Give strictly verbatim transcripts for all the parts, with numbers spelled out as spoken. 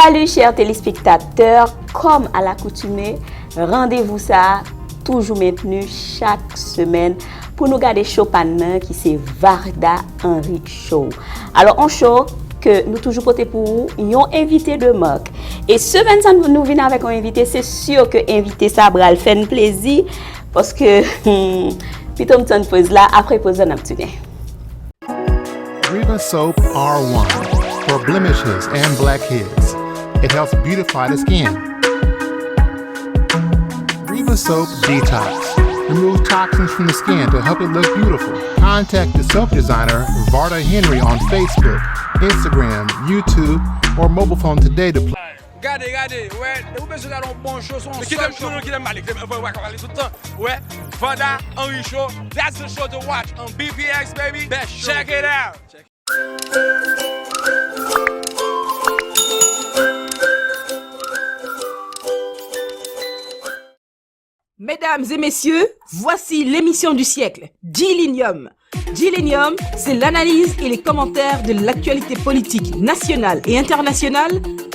Salut chers téléspectateurs, comme à l'accoutumée, randevou sa a toujou mentni chak semèn pou nou gade cho pa n nan ki se Varda Henry Show. Alò, on show ke nou toujou pote pou ou yon envite de marque. E semèn sa nou, nou vin avèk yon envite, se si ke envite sa pral fè n plezi, paske, hmm, pito m tann poz la, apre poz la n ap tounen. Riva Soap R one for blemishes and blackheads. It helps beautify the skin. Riva Soap Detox. Remove toxins from the skin to help it look beautiful. Contact the soap designer Varda Henry on Facebook, Instagram, YouTube, or mobile phone today to play. Gade, gade, wè, ou bezwen gade yon bon show, se yon sèl show. Kite m pale, kite m pale, kite m pale tout tan. Wè, Vanda Henry Show, that's the show to watch on B P X, baby. Best show. Check it out. Mesdames et messieurs, voici l'émission du siècle, Dilenium. Dilenium, c'est l'analyse et les commentaires de l'actualité politique nationale et internationale,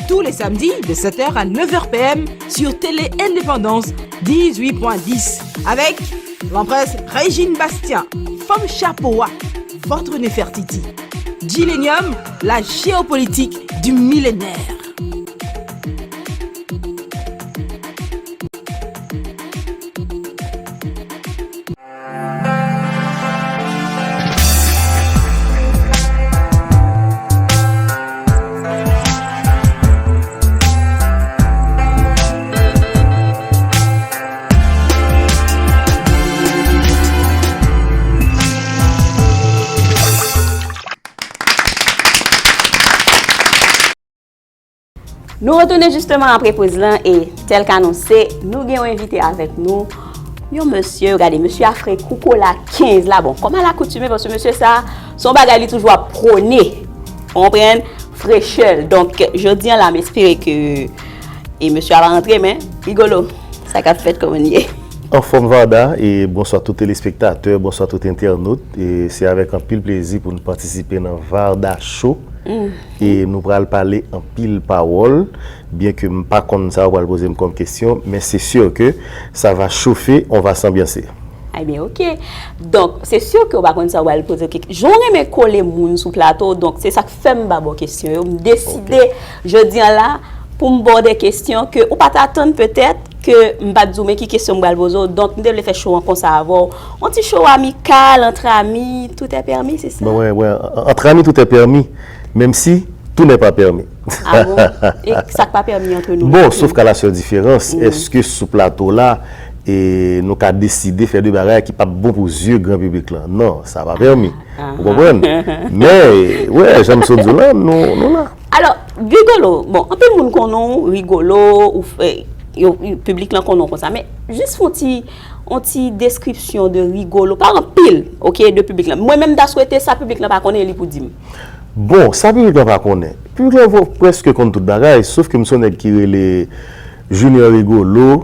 tous les samedis de sept heures à neuf heures P M sur Télé Indépendance dix-huit point dix, avec l'empresse Régine Bastien, femme chapeau, votre Nefertiti. Dilenium, la géopolitique du millénaire. Nou retounen jisteman apre poz lan e tèl k anonse, nou gen yon envite avèk nou. Yon mesye, gade, mesye a fre kou kola kenz la. Bon, kòm alakoutime, paske mesye sa, se yon bagay li toujou ap pwone. Ou konprann? Frechè l. Donk, jodi a la, m espere ke e mesye a pa rantre, men Rigolo, sa k ap fèt, kòman n ye? Anfòm Varda, e bonswa tout telespektatè, bonswa tout entènot. E se avèk anpil plezi pou n patisipe nan Varda Show. E nou pral pale anpil pawòl, byen ke m pa konn sa yo pral poze m kòm kesyon, men se si ke sa va chofe, on va s'ambiancer. Ebyen, oke. Donk, se si ke w pa konn sa w pral poze. Jan w renmen kole moun sou plato, donk se sa k fè m pa ba w kesyon yo. M deside, jodi a la, pou m ba w de kesyon ke ou pa t atann petèt, ke m pa t di w men ki kesyon m pral poze w. Donk, m te vle fè show an konsa avè w. On ti show amikal, entre amis, tout est permis, se sa? Bon, wè, wè, entre amis, tout est permis, menm si tout n'est pas permis. Ah bon? E sa k pa pèmi ant nou? Bon, sof ka la sèl diferans, èske sou plato la, e nou ka deside fè de bagay ki p ap bon pou zye gran piblik lan? Non, sa pa pèmi. Ou konprann? Men, wè, jan m sot di w la, nou, nou la. Alò, Rigolo, bon, anpil moun konnen w Rigolo, ou fè, yo, piblik lan konnen w konsa, men jis fè on ti, on ti deskripsyon de Rigolo, pa anpil, oke, de piblik lan. Mwen menm m ta swete sa piblik lan pa konnen, li pou di m. Bon, sa piblik lan pa konnen. Piblik lan vo prèske konn tout bagay, sof ke m se yon nèg ki rele Junior Rigolo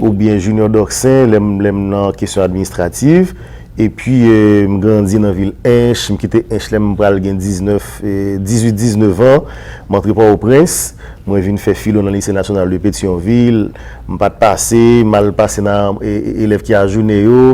oubyen Junior Dorcin, lè m, lè m nan kesyon administrativ. Epi, e, m grandi nan vil Ench, m kite Ench lè m pral gen diznèf, e, dizuit, diznèf an, m antre Pòtoprens, mwen vin fè filo nan Lise Nasyonal de Petyonvil, m pa t pase, m al pase nan, e, e, elèv ki ajounen yo.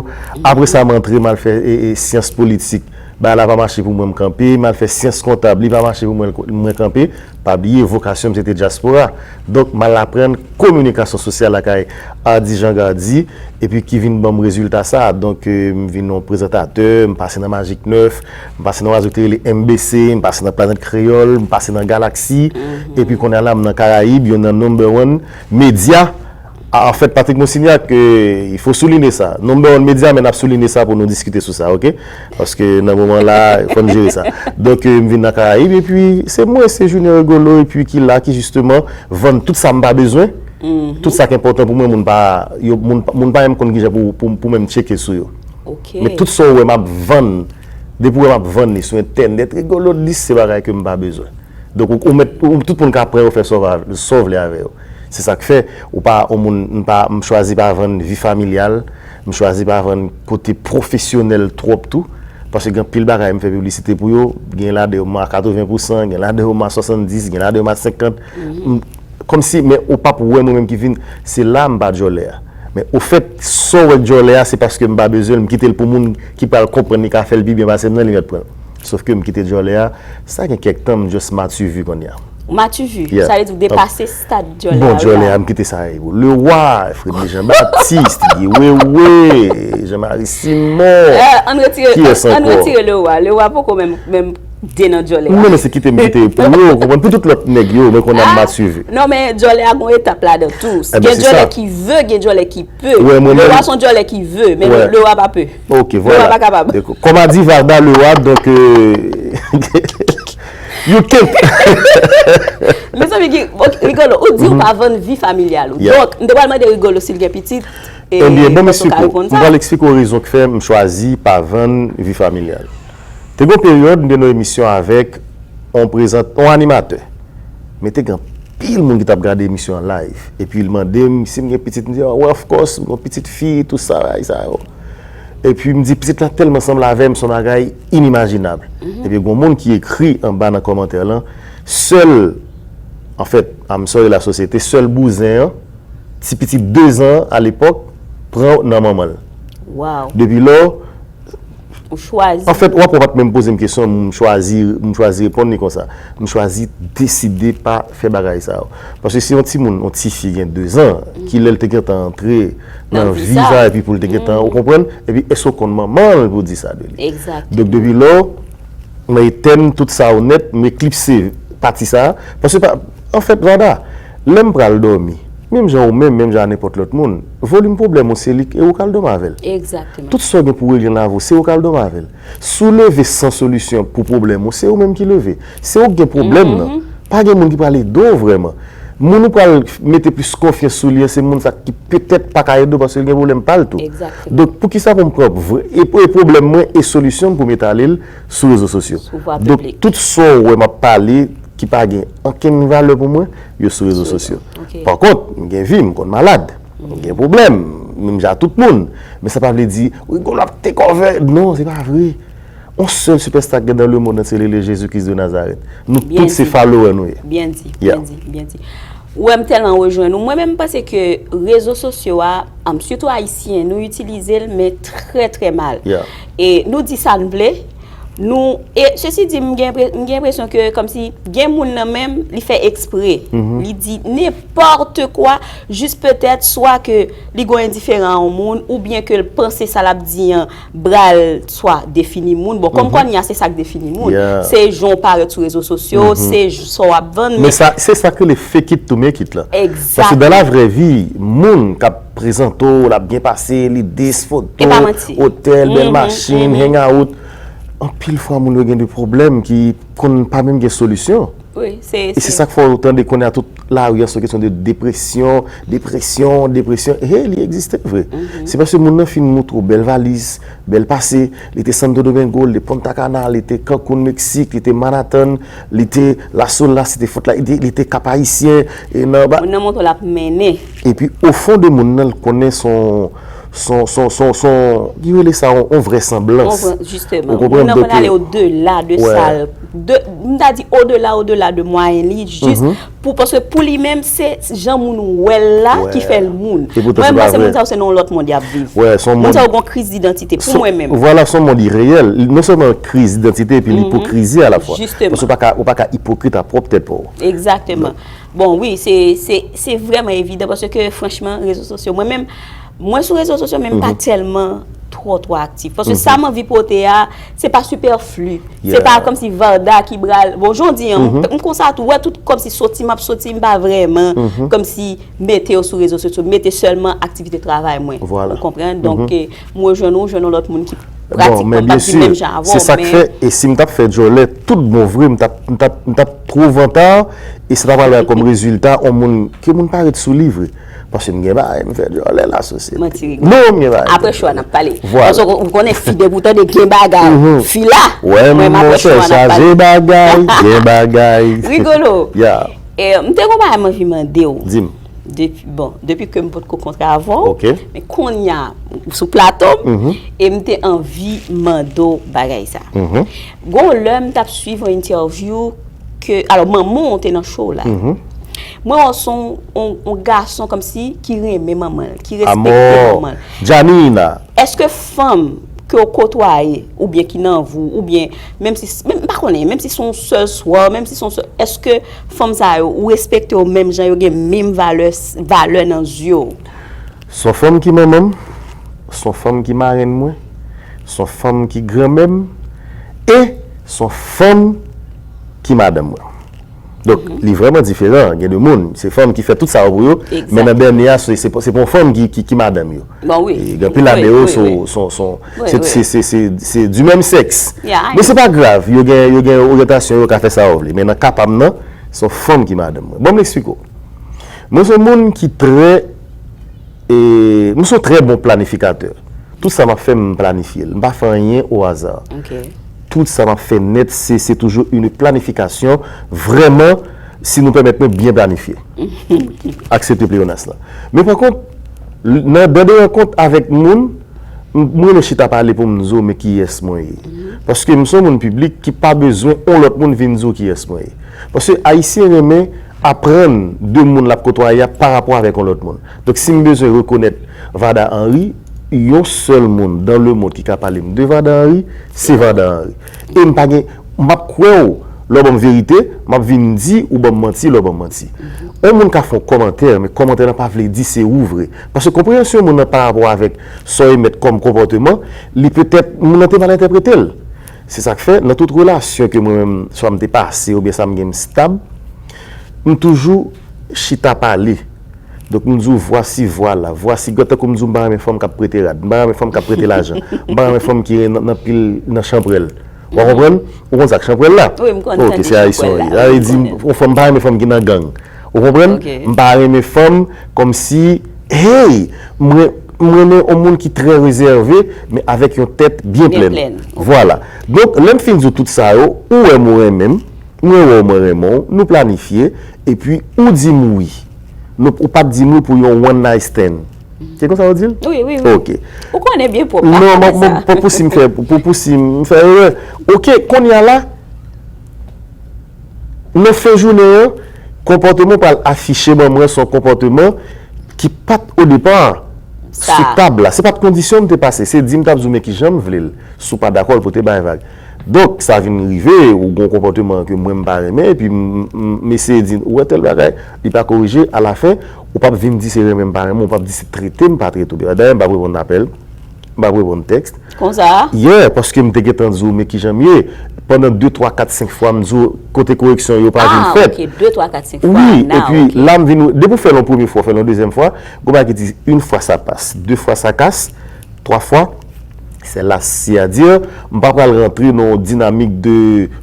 Apre sa, m antre, m al fè, e, e, syans politik. Bagay la pa mache pou mwen, m kanpe, m al fè syans kontab, li pa mache pou mwen, mwen kanpe. Pa bliye, vokasyon m se te dyaspora. Donk, m al aprann kominikasyon sosyal lakay Ardy Jean Gardy, epi ki vin ban m rezilta sa a. Donk, e, m vin yon prezantatè, m pase nan Magic nèf, m pase nan radyo ki te rele M B C, m pase nan Planèt Kreyòl, m pase nan Galaxy, epi kounye a la, m nan Karayib, youn nan number one medya. A, anfèt, Patrick Monsignac, e, il faut souligner sa. Number one medya, men n ap souligne sa pou nou diskite sou sa, oke? Paske nan moman la, fò n jere sa. Donk, e, m vin nan Karayib, epi se mwen, se Junior Rigolo, epi ki la, ki jisteman vann tout sa m pa bezwen, tout sa k enpòtan pou mwen, moun pa, yo, moun, moun pa menm konn kijan pou, pou, pou menm tcheke sou yo. Men tout sa w wè m ap vann, depi w wè m ap vann li sou entènèt, Rigolo di se bagay ke m pa bezwen. Donk, ou, ou mèt, ou, tout moun ka pran yo, fè sa w pa, sa w vle avè yo. Se sa k fè, ou pa, yon moun, m pa, m chwazi pa vann vi familyal, m chwazi pa vann kote pwofesyonèl twòp tou, paske gen anpil bagay m fè piblisite pou yo, gen ladan yo m a katreven pousan, gen ladan yo m a swasanndis, gen ladan yo m a senkant. M, Kòmsi, men ou p ap wè mwen menm ki vin, se la m pa djòlè a. Men ofèt, sa w wè djòlè a, se paske m pa bezwen l, m kite l pou moun ki pral konprann li ka fè l pi byen pase m nan, li mèt pran l. Sòf ke m kite djòlè a, sa gen kèk tan, m just mati vu kounye a. Ou mati vu, yeah, sa vle di ou depase stad djòlè a. Bon, djòlè a, m kite sa pou Lewa, Fredly Jean Baptiste, Guy Wewe, Jean Marie Simon. Ann retire, ann retire Lewa. Lewa poko menm, menm de nan djòlè a. Non, men se kite m kite pou yo, ou konprann? Pou tout lòt nèg yo, men kounye a m mati vu. Non, men djòlè a gon etap ladan tou. Gen djòlè ki ve, gen djòlè ki pe. Lewa se yon djòlè ki ve, men Lewa pa pe. Ok, vwala. Lewa pa kapab. Kòm a di Varda, Lewa, donk, euh, you can't. Mezanmi, Rigolo, ou di ou pa vann vi familyal ou. Donk, m te pral mande Rigolo si l gen pitit. Ebyen, bon, mesye, m pral eksplike w rezon k fè m chwazi pa vann vi familyal. Te gen yon peryòd, m te nan yon emisyon avèk yon prezant-, yon animatè. Men te gen anpil moun ki t ap gade emisyon an live. Epi l mande m si m gen pitit. M di, "Ah, well, of course, m gen yon pitit fi, tou sa, bagay sa yo." Epi m di, "Pitit la tèlman sanble avè m, se yon bagay inimajinab." Epi gen yon moun ki ekri anba nan kòmantè lan, sèl, anfèt, I'm sorry, la société, sèl bouzen an, ti pitit de zan an, alepòk, pran nan manman l. Depi lò, ou chwazi. Anfèt, w ap wè w pa t menm poze m kesyon, m chwazi, m chwazi reponn li konsa. M chwazi deside pa fè bagay sa yo. Paske si yon timoun, yon tifi gen de zan, ki lè l te gentan antre nan vi sa, epi pou l te gentan, ou konprann? Epi èske w konn manman l pou w di sa de li? Donk, depi lò, mwen etèn tout sa yo nèt, m eklipse pati sa. Paske, pa, anfèt, Vanda, lè m pral dòmi, menm jan ou menm, menm jan a nenpòt lòt moun, volim pwoblèm ou se li k-, e ou k al dòmi avè l. Tout sa w gen pou w regle nan lavi w, se ou k al dòmi avè l. Si w leve san solisyon pou pwoblèm ou, se ou menm ki leve. Se ou k gen pwoblèm nan. Pa gen moun ki pral ede w vrèman. Moun ou pral mete plis konfyans sou li an, se moun sa ki petèt pa ka ede w paske l gen pwoblèm pa l tou. Donk, poukisa pou m pran vre, e, e pwoblèm mwen e solisyon m pou m etale l sou rezo sosyo? Donk, tout sa w wè m ap pale ki pa gen ankenn valè pou mwen, yo sou rezo sosyo. Pa kont, m gen vi, m konn malad. M gen pwoblèm, menm jan tout moun. Men sa pa vle di, Rigolo ap take over. Non, se pa vre. On sèl sipèsta k gen dans le monde entier, li rele Jezi Kris de Nazareth. Nou tout se follower nou ye. Byen di, byen di, byen di. Ou wè m tèlman rejwenn ou. Mwen menm, m panse ke rezo sosyo a, um, sitou ayisyen, nou itilize l, men trè, trè mal. E nou di sa n vle, nou, e sesi di, m gen enpre-, m gen enpresyon ke kòmsi gen moun nan menm, li fè ekspre. Li di nenpòt kwa, jis petèt, swa ke li gon endiferan a yon moun, oubyen ke l panse sa l ap di an, pral swa defini moun. Bon, kòm kounye a se sa k defini moun. Se jan w parèt sou rezo sosyo, se j-, sa w ap vann, men sa, se sa k rele fake it to make it la. Paske dans la vraie vie, moun k ap prezante w, l ap byen pase, li dis foto, otèl, bèl machin, hang out. Anpil fwa, moun yo gen de pwoblèm ki konn pa menm gen solisyon. E se sa k fè w tande kounye a tout lari a se yon kesyon de depresyon, depresyon, depresyon. Hey, li egziste vre. Se paske moun nan fin moutre w bèl valiz, bèl pase, li te Santo Domingo, li te Punta Cana, li te Cancun, Meksik, li te Manhattan, li te Las Olas, li te Fort La, li te, li te Cap Haïtien, e nan ba- Moun nan montre w l ap mennen. Epi, o fon de moun nan, l konnen se yon, se yon, se yon, se yon, se yon, ki rele sa, yon, yon vrèsanblans. Ou konprann? Moun nan konn ale odela de sa l, de, m ta di odela, odela de mwayen li, jis pou, paske pou li menm, se jan moun wè l la ki fè l moun. Mwen, m panse moun sa yo se nan yon lòt mond y ap viv. Moun sa yo gon kriz idantite, pou mwen menm. Vwala, se yon mond ireyèl. Non sèlman kriz idantite, epi lipokrizi alafwa. Paske ou pa ka, ou pa ka ipokrit a pwòp tèt pa w. Egzakteman. Bon, wi, se, se, se vrèman evidan paske, franchman, rezo sosyo, mwen menm, mwen sou rezo sosyo, men m pa tèlman twò, twò aktif. Paske sa m anvi pote a, se pa sipèfli. Se pa kòmsi Varda ki pral, bon, jan w di an, m konsa tou, wè, tout kòmsi soti, m ap soti, m pa vrèman kòmsi mete yo sou rezo sosyo, mete sèlman aktivite travay mwen. Ou konprann? Donk, eh, m rejwenn ou, jwenn yon lòt moun ki pratikman, m p ap di menm jan avè w, men se sa k fè, e si m t ap fè djòlè tout bon vre, m t ap, m t ap, m t ap twò vantard, e sa ta pral bay kòm rezilta, yon moun, ke moun pa ret sou li vre. Paske m gen bagay, m fè djòlè la sosyete. Manti, Rigolo. Non, m gen bagay. Apre cho a, n ap pale. Vwala. Paske ou konnen fi depi w tande gen bagay, fi la. Wè, mwen, apre cho a, n ap pale. Chaje bagay, gen bagay. Rigolo. Ya. E, m te gon bagay m anvi mande w. Di m. Depi, bon, depi ke m potko kontre avè w, men kounye a, ou sou plato m, e m te anvi mande w bagay sa. Gon lè m t ap swiv yon entèvyou ke, alò, manman w te nan show la. Mwen wè w se yon, yon, yon gason kòmsi ki renmen manman l, ki respekte manman l. Janina. Èske fanm ke w kotwaye, oubyen ki nan vi w, oubyen menm si, menm, m pa konnen, menm si se yon sèl swa, menm si se yon sèl, èske fanm sa yo, ou respekte yo menm jan, yo gen menm valè, valè nan zye w? Se yon fanm ki manman m, se yon fanm ki marenn mwen, se yon fanm ki granmè m, e se yon fanm ki madanm mwen. Donk, li vrèman diferan. Gen de moun, se fanm ki fè tout sa yo pou yo, men nan dènye a, se, se, se pa yon fanm ki, ki, ki madanm yo. Bon, wi. E gen anpil ade yo, se, se, se, se, se, se, se du même sexe. Men se pa grav, yo gen, yo gen oryantasyon, yo ka fè sa yo vle. Men nan ka pa m nan, se yon fanm ki madanm mwen. Bon, m eksplike w. Mwen se yon moun ki trè, e, mwen se yon trè bon planifikatè. Tout sa m ap fè, m planifye l. M pa fè anyen o aza. Tout sa m ap fè nèt, se, se toujou une planification. Vrèman, si nou pèmèt mwen byen planifye. Aksepte pleyonas la. Men pa kont, nan, nan de rankont avèk moun, m, mwen renmen chita pale pou m di w men kiyès mwen ye. Paske m se yon moun piblik ki pa bezwen yon lòt moun vin di w kiyès mwen ye. Paske Ayisyen renmen aprann de moun l ap kotwaye a pa rapò avèk yon lòt moun. Donk, si m bezwen rekonèt Vada Henry, yon sèl moun dans le monde ki ka pale m de Vada Henry, se Vada Henry. E m pa gen, m ap kwè w lè w ban m verite, m ap vin di ou ban m manti lè w ban m manti. Yon moun ka fè yon kòmantè, men kòmantè lan pa vle di se ou vre. Paske konpreyansyon moun nan pa rapò avèk sa w emèt kòm konpòteman, li petèt, moun nan te mal entèprete l. Se sa k fè, nan tout relasyon ke mwen menm, swa m te pase oubyen sa m gen m stab, m toujou chita pale. Donk, m di w, vwasi, vwala, vwasi, gad tankou m di w, m pa renmen fanm k ap prete rad, m pa renmen fanm k ap prete lajan, m pa renmen fanm ki nan, nan pil, nan chanpwèl. Ou konprann? Ou konn sa k chanpwèl la? Wi, m konn tande chanpwèl la. Ok, se Ayisyen w ye. Sa vle di, yon fanm, m pa renmen fanm ki nan gang. Ou konprann? M pa renmen fanm kòmsi, hey, m, m renmen yon moun ki trè rezève, men avèk yon tèt byen plèn. Vwala. Donk, lè m fin di w tout sa yo, ou wè m ou renmen m, mwen wè w mwen renmen w, nou planifye, epi ou di m wi. Nou, ou pa t di m wi pou yon one night stand. Se konsa yo di l? Wi, wi, wi. Ok. Ou konnen byen pwòp la. Non, mwen, mwen, pou, pou si m fè, pou, pou si m fè erè. Ok, kounye a la, nan fen jounen an, konpòteman w pral afiche ban mwen se yon konpòteman ki pa t o depa sou tab la. Se pa t kondisyon m te pase. Se di m t ap di w men kijan m vle l. Si w pa dakò, l pote bay vag. Donk, sa vin rive, ou gen yon konpòteman ke mwen m pa renmen, epi m, m, m eseye di, ou wè tèl bagay, li pa korije, alafen, ou p ap vin di se renmen m pa renmen w, ou p ap di se trete m pa trete w byen. Dayè, m p ap reponn apèl, m p ap reponn tèks. Konsa? Yeah, paske m te gentan di w, men kijan m ye. Pandan de, twa, kat, senk fwa, m di w, kote koreksyon yo pa vin fèt. Ah, ok, de, twa, kat, senk fwa. Wi, epi la, m vin, depi w fè l yon premye fwa, w fè l yon dezyèm fwa, gon bagay ki di, une fois ça passe, deux fois ça casse, twa fwa, c'est là, c'est-à-dire, m pa pral rantre nan yon dinamik de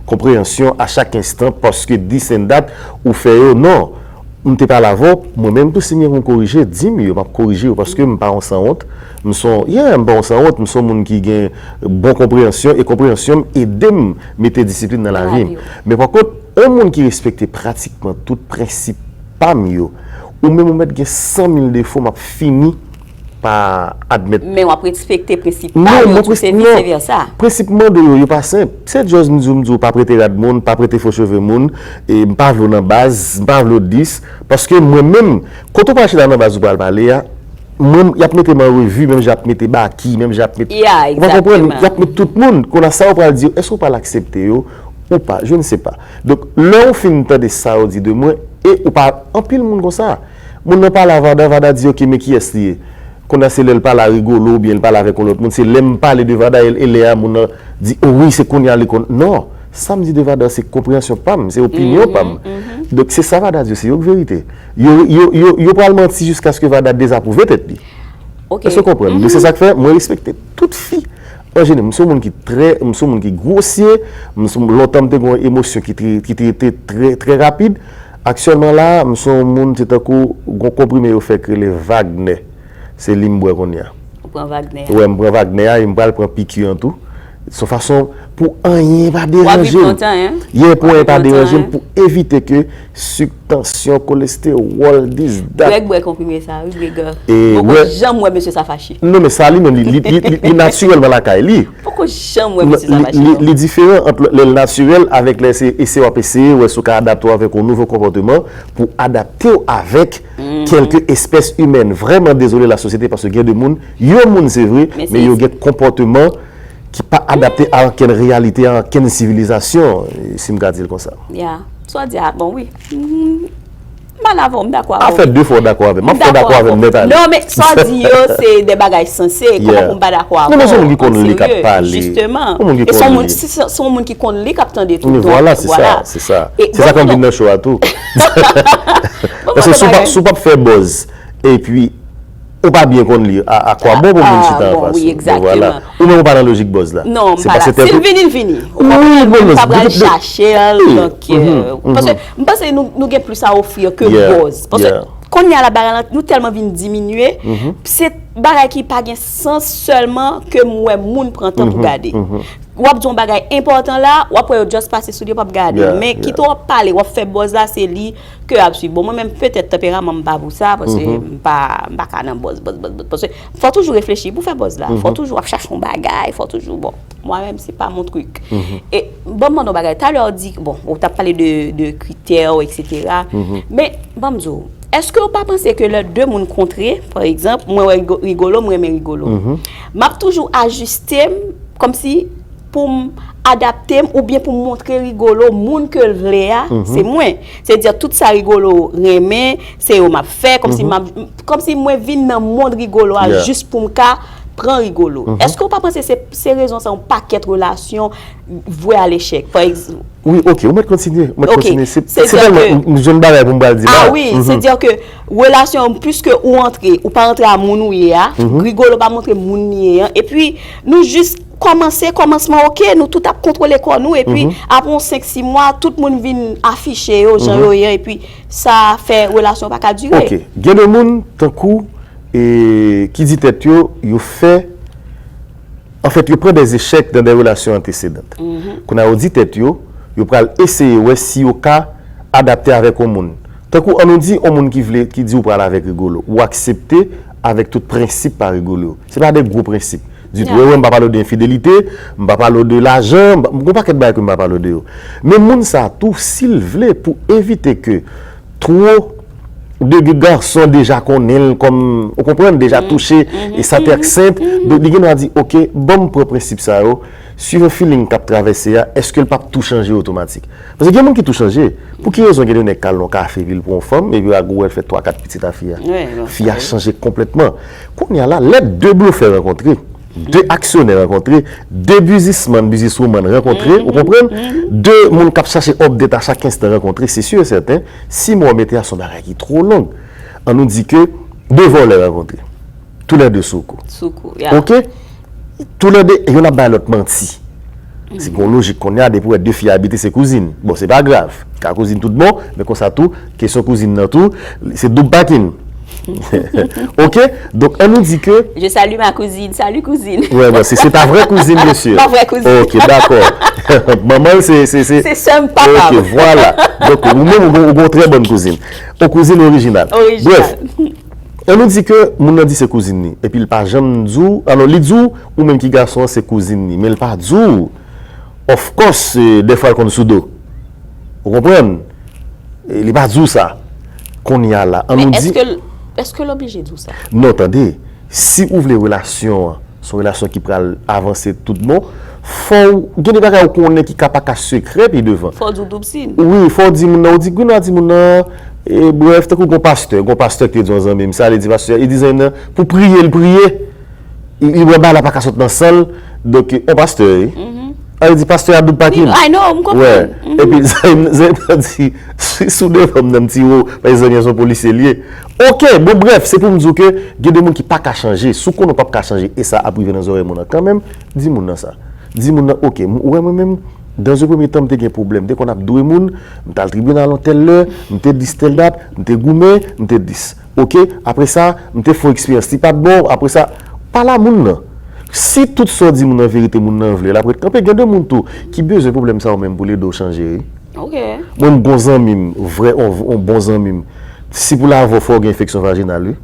konpreyansyon a chak enstan, paske this and that, ou fè yo, non. M te pale avè w, mwen menm tou, si m gen pou m korije, di m yo, m ap korije yo, paske m pa yon sanwont, m se yon, yeah, m pa yon sanwont, m se yon moun ki gen bon konpreyansyon, e konpreyansyon m ede m mete disiplin nan lavi m. Men pa kont, yon moun ki respekte pratikman tout prensip pa m yo, ou menm ou mèt gen san mil defo, m ap fini pa admèt. Men w ap respekte prensip pa yo tou, se vise vèsa. Prensip mwen de yo, yo pa senp. Se just m di w, m di w pa prete rad moun, pa prete fo cheve moun, e m pa vle w nan baz, m pa vle w dis, paske mwen menm, kote w pral chita nan baz ou pral pale a, mwen, y ap mete m an revi, menm jan y ap mete Baky, menm jan y ap mete, ou pa konprann, y ap mete tout moun, kounye a sa w pral di yo, èske w pral aksepte yo ou pa, je ne sais pas. Donk, lè w fin tande sa yo di de mwen, e ou pa, anpil moun konsa, moun nan pale a Vada, Vada di, ok, men kiyès li ye? Kounye a se lè l pale a Rigolo oubyen l pale avèk yon lòt moun, se lè m pale de Vada, e, e lè a moun nan di, o wi, se kounye a li konn. Non, sa m di de Vada, se konpreyansyon pa m, se opinyon pa m. Donk, se sa Vada di yo, se yo k verite. Yo, yo, yo, yo pral manti jiskaske Vada dezapwouve tèt li. Èske w konprann? Donk, se sa k fè, mwen respekte tout fi. An jeneral, m se yon moun ki trè, m se yon moun ki gwosye, m se, lontan m te gen yon emosyon ki te, ki te, te trè, trè rapid. Aktyèlman la, m se yon moun, se tankou gon konprime yo fè k rele Wagner. Se li m bwè kounye a. Ou pran Wagner a? Wè, m pran Wagner a e m pral pran piki an tou. Se yon fason, pou anyen pa deranje m. Yeah, pou anyen pa deranje m, pou evite ke sik, tansyon, kolestewòl, dis, dat. Greg bwè konprime sa, wi, Greg. E poko janm wè mesye sa fache. Non, men sa li menm, li, li, li, li, li natirèlman lakay li. Poko janm wè mesye sa fache, non. Li diferan ant lè l natirèl avèk lè se eseye w ap eseye, wè si w ka adapte w avèk yon nouvo konpòteman pou adapte w avèk kèlke espès imèn. Vrèman dezole, lasosyete, paske gen de moun, yon moun se vre, men yo gen konpòteman ki pa adapte a okenn reyalite, a okenn sivilizasyon, si m ka di l konsa. Ya. Sa w di a, bon, wi. M pa la avè w, m dakò avè w. A fè de fwa w dakò avè m. M ap fè w dakò avè m nèt ale. Non, men sa w di yo, se de bagay sanse. Kòman pou m pa dakò avè w? Non, men se yon moun ki konn li k ap pale. Jisteman. Yon moun ki konn li. Se yon moun ki konn li k ap tande tout tan. Vwala, se sa, se sa. Se sa k fè m vin nan show a tou. Paske si w p ap, si w p ap fè buzz, epi ou pa byen konn li, a, a kwa bon pou moun chita anfas ou? Bon, vwala. Ou menm ou pa nan lojik buzz la. Non, m pa la. Si l vini, l vini. Ou konprann? M pa pral chache l, donk, paske m panse nou, nou gen plis a ofri ke buzz. Paske kounye a la, bagay la, nou tèlman vin diminye, se bagay ki pa gen sans sèlman ke m wè moun pran tan pou gade. W ap di yon bagay enpòtan la, w ap wè yo just pase sou li, yo p ap gade. Men kite w ap pale, w ap fè buzz la, se li ke ap swiv. Bon, mwen menm, petèt, tanperaman m pa pou sa, paske m pa, m pa ka nan buzz, buzz, buzz, buzz. Paske fò w toujou reflechi pou fè buzz la. Fò w toujou ap chache yon bagay, fò w toujou, bon, mwen menm, se pa mon truc. E, ban m mande w yon bagay. Talè w di, bon, ou t ap pale de, de kritè, etsetera. Men, ban m di w, èske w pa panse ke lè de moun kontre, pa egzanp, mwen wè Rigo-, Rigolo, mwen renmen Rigolo. M ap toujou ajiste m, kòmsi pou m adapte m oubyen pou m montre Rigolo moun ke l vle a, se mwen. Se di tout sa Rigolo renmen, se yo m ap fè, kòmsi m ap, kòmsi mwen vin nan mond Rigolo a jis pou m ka pran Rigolo. Èske w pa panse se, se rezon sa yon pakèt relasyon vwe a lechèk? Pa egz- Wi, oke, ou mèt kontinye, ou mèt kontinye. Se, se tèlman, m, m jwenn bagay pou m pral di la. A wi, se di ke relasyon, piske ou antre, ou pa antre a moun ou ye a, Rigolo pa montre moun li ye an, epi nou jis kòmanse, kòmansman, oke, nou tout ap kontwole kò nou, epi apre yon senk, sis mwa, tout moun vin afiche yo, jan yo ye, epi sa fè relasyon pa ka dire. Oke, gen de moun, tankou, e, ki di tèt yo, yo fè, anfèt, yo pran des échecs dans des relations antécédentes. Kounye a yo di tèt yo, yo pral eseye wè si yo ka adapte avèk yon moun. Tankou, an nou di, yon moun ki vle, ki di ou pral avèk Rigolo, ou aksepte avèk tout prensip pa Rigolo. Se pa de gwo prensip ditou. Wè, wè, m pa pale w de enfidelite, m pa pale w de lajan, m pa, m gon pakèt bagay ke m pa pale w de yo. Men moun sa a tou, si l vle, pou evite ke two de gason deja konnen l kòm, ou konprann, deja touche, e sa te ak sent, donk li gen dwa di, oke, ban m pran prensip sa yo, swivan feeling k ap travèse a, èske l p ap tou chanje otomatik? Paske gen moun ki tou chanje. Pou ki rezon gen de nèg k al nan yon kafe epi l pran yon fanm, epi a gwo wè l fè twa, kat pitit a fi a? Fi a chanje konplètman. Kounye a la, lè de blofè rankontre, de aksyonè rankontre, de businessman, businesswoman rankontre, ou konprann? De moun k ap chache update a chak enstan rankontre, se si e sèten, sis mwa w mete a se yon bagay ki twò long. An nou di ke de vòlè rankontre. Toulède sou kou. Sou kou, ya. Oke? Toulède, youn ap bay lòt manti. Se gon lojik kounye a, depi w wè de fi abite, se kouzin. Bon, se pa grav. Ka kouzin tout bon, men konsa tou, kesyon kouzin nan tou, se doub pakin. Oke? Donk, an nou di ke Je salue ma cousine. Salut, cousine. Wè, bon, se, se ta vrè kouzin, mesye. Ma vraie cousine. Oke, dakò. Manman l, se, se, se Se sè m papa. Oke, vwala. Donk, ou menm, ou gon, ou gon trè bòn kouzin. Yon kouzin orijinal. Orijinal. Brèf, an nou di ke moun nan di se kouzin li, epi l pa janm di w, alò, li di w, ou menm ki gason an, se kouzin li, men l pa di w, of course, eh, dèfwa l konn sou do. Ou konprann? Eh, li pa di w sa. Kounye a la, an nou di Men èske l, èske l oblije di w sa? Non, tande, si ou vle relasyon an, se yon relasyon ki pral avanse tout bon, fò w, gen de bagay ou konnen ki ka pa ka sekrè pi devan. Fò w di w doub sim. Wi, fò w di moun nan, ou di, Gwina di moun nan, e, brèf, tankou gon pastè, gon pastè ki te di yon zanmi m sa, li di pastè, li di zanmi m nan, pou priye, l priye, li, li wè bagay la pa ka sot nan san l, donk, yon pastè, wi. A, li di pastè a doub pakin. I know, m konprann. Epi, zanmi m, zanmi m nan di, si, si w devan m nan m tire w, paske zanmi an se yon polisye l ye. Oke, bon, brèf, se pou m di w ke gen de moun ki pa ka chanje. Si w konnen w p ap ka chanje, e sa ap rive nan zòrèy moun nan kanmenm, di moun nan sa. Di moun nan, oke, m, ou wè mwen menm, dans un premier temps, m te gen pwoblèm. M te konn ap dwe moun, m t al tribinal yon tèl lè, m te dis tèl dat, m te goumen, m te dis. Oke, apre sa, m te fè yon eksperyans, li pa t bon, apre sa, pale a moun nan. Si tout sa w di moun nan verite, moun nan vle, l ap ret kanpe. Gen de moun tou ki bezwen pwoblèm sa yo menm pou l ede w chanje, wi. Mwen, m gon zanmi m, vrè, on, on bon zanmi m. Si pou l avè w, fò w gen enfeksyon vajinal, wi.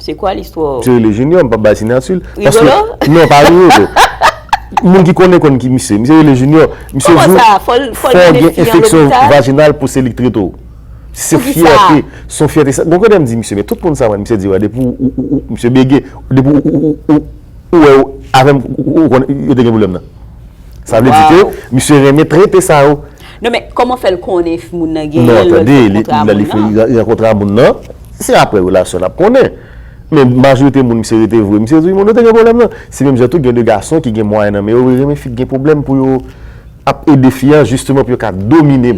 Se kwa listwa? Misye rele Junior, m p ap bay siyati l. Rigolo? Non, pa Rigolo. Moun ki konnen konn ki misye. Misye rele Junior. Misye di w, fò w gen enfeksyon vajinal pou se li k trete w. Se fyète, se yon fyète. Gon kote m di misye, men tout moun sa, mwen, misye di, wè, depi ou, ou, ou, misye bege, depi ou, ou, ou, ou, ou wè yo avè m, ou, ou, ou konn yo te gen pwoblèm nan. Sa vle di ke misye renmen trete sa yo. Non, men kòman fè l konnen moun nan genyen l lè l fè kontra a moun nan? Li rankontre a moun nan, se apre relasyon l ap konnen. Men majorite moun misye rete vre, misye di moun yo te gen pwoblèm nan. Se menm jan tou gen de gason ki gen mwayen nan men yo, yo renmen fi k gen pwoblèm pou yo ap ede fi an jisteman pou yo ka domine,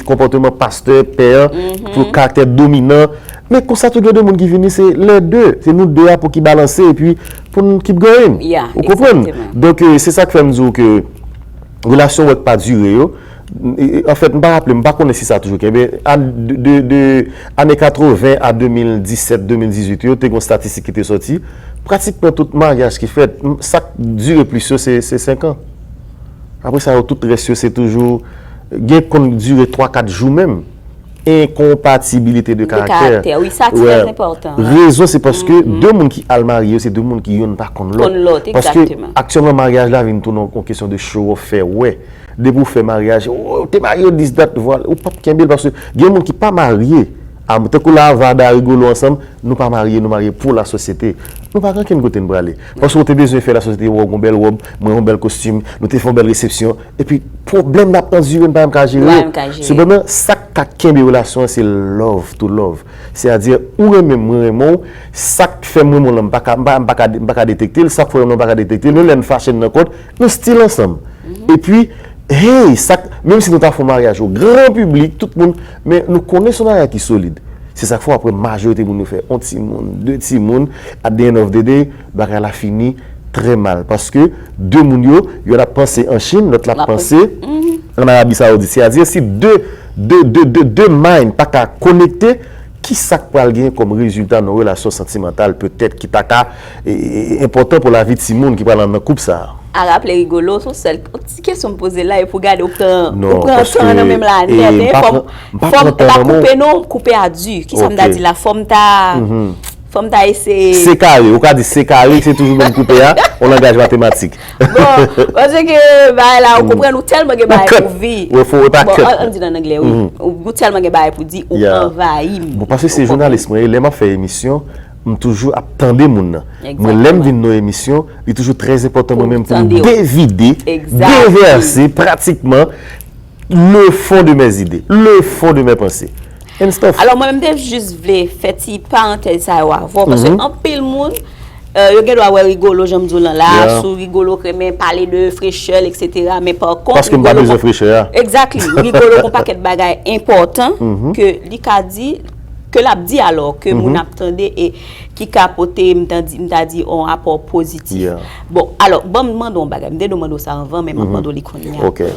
konpòteman pastè, pè an, pou karaktè dominan. Men konsa tou gen de moun ki vini, se lè de, se nou de a pou ki balanse epi pou n keep going. Ou konprann? Donk, se sa k fè m di w ke relasyon w wè k pa dire yo, anfèt, m pa raple, m pa konnen si sa toujou kenbe, de, de, de ane katreven a de mil disèt, de mil dizuit yo, te gen yon statistik ki te sòti, pratikman tout maryaj ki fèt, sa k dire plis yo, se, se senk an. Apre sa yo, tout rès yo, se toujou, gen konn dire twa, kat jou menm. Enkonpatibilite de karaktè. De karaktè, wi, sa trè enpòtan. Rezon, se paske de moun ki al marye yo, se de moun ki youn pa konn lòt. Konn lòt, egzakteman. Paske aktyèlman, maryaj la vin tounen yon kesyon de show off, fè wè. Depi w fè maryaj, ou te marye, this, that, vwala, ou p ap kenbe l, paske gen moun ki pa marye. Tankou Lavada, Rigolo ansanm, nou pa marye, nou marye pou lasosyete. Nou pa gen okenn kote n prale. Paske w te bezwen fè lasosyete wè w gon bèl wòb, mwen yon bèl kostim, nou te fè yon bèl resepsyon. Epi pwoblèm n ap andire, n pa menm ka jere yo. Sepandan, sa k ka kenbe relasyon an, se love to love. Sètadi, ou renmen m, mwen renmen w, sa k fè m renmen w lan, m pa ka, m pa, m pa ka, m pa ka detekte l, sa k fè w renmen m, m pa ka detekte l, menm lè n fache n nan kont, nou still ansanm. Epi, hey, sa k, menm si nou ta fè yon maryaj o gran piblik, tout moun, men nou konnen se yon maryaj ki solid. Se sa k fè w ap wè majorite moun yo fè yon timoun, de timoun, at the end of the day, bagay la fini trè mal. Paske de moun yo, yonn ap panse an Chin, lòt la ap panse an Arabi Sawoudit. Sètadi, si de, de, de, de, de mind pa ka konekte, ki sa k pral genyen kòm rezilta nan relasyon santimantal petèt ki ta ka, e, e, e, enpòtan pou lavi timoun ki pral nan koup sa a? A raple Rigolo, se yon sèl ti kesyon m poze la, epi w gade, w pran, w pran tan an nan men m la nèt, hein, fò m, fò m pa koupe non, koupe a di. Kisa m ta di la? Fò m ta, fò m ta eseye. Se kare, ou ka di se kare, se toujou menm koupe a, yon langaj matematik. Bon, paske bagay la, ou konprann, ou tèlman gen bagay pou di. Bon, an, an di l ann anglè, wi. Ou, ou tèlman gen bagay pou di, ou anvayi m. Bon, paske se jounalis mwen ye, lè m ap fè emisyon, m toujou ap tande moun nan. Mwen, lè m vin nan emisyon, li toujou trè enpòtan mwen menm pou m devide, devèse pratikman le fond de mes idées, le fond de mes pensées. And stuff. Alò, mwen menm, m te jis vle fè ti parantèz sa yo avè w, paske anpil moun, euh, yo gen dwa wè Rigolo, jan m di w lan la, sou Rigolo k renmen pale de frechè l, et cetera. Men pa kont, Rigolo. Paske m pa bezwen frechè a. Exactly. Rigolo gon pakèt bagay enpòtan ke li ka di, ke l ap di alò, ke moun ap tande e ki ka pote, m ta di, m ta di, yon apò pozitif. Bon, alò, ban m mande w yon bagay. M te dwe mande w sa anvan, men m ap mande w li kounye a.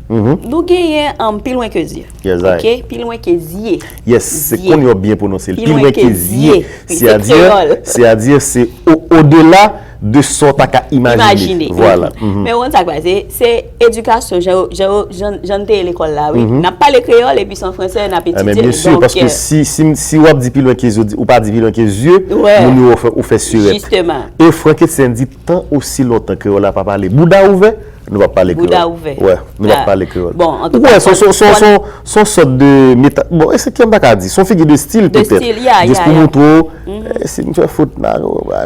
Nou genyen, um, Pi lwen ke zye. Yes, I. Ok? Pi lwen ke zye. Yes, se kounye w ap byen pwononse l. Pi lwen ke zye. Pi lwen ke zye. Wi, se kreyòl. Sètadi, sètadi, se o, odela de sa w ta ka imajine. Imajine. Vwala. Men ou konn sa k pase, se edikasyon, jan, jan, jan, jan n te ye lekòl la, wi. N ap pale kreyòl, epi se an fransè n ap etidye l. Ebyen, byen si, paske si, si, si w ap di pi lwen ke zye, ou di, ou pa di pi lwen ke zye, moun yo wè w fè, ou fè sirèt. Jisteman. E Frank Etienne di, tan osi lontan kreyòl la pa pale bouda ouvè, nou p ap pale kreyòl. Bouda ouvè. Wè, nou p ap pale kreyòl. Bon, antouka, ou wè, se yon, se yon, se yon, se yon sòt de meta-, bon, e se kè m ta ka di, se yon figi de stil, petèt. De stil, ya, ya, ya. Jis pou montre w, eh, si m fè fot la,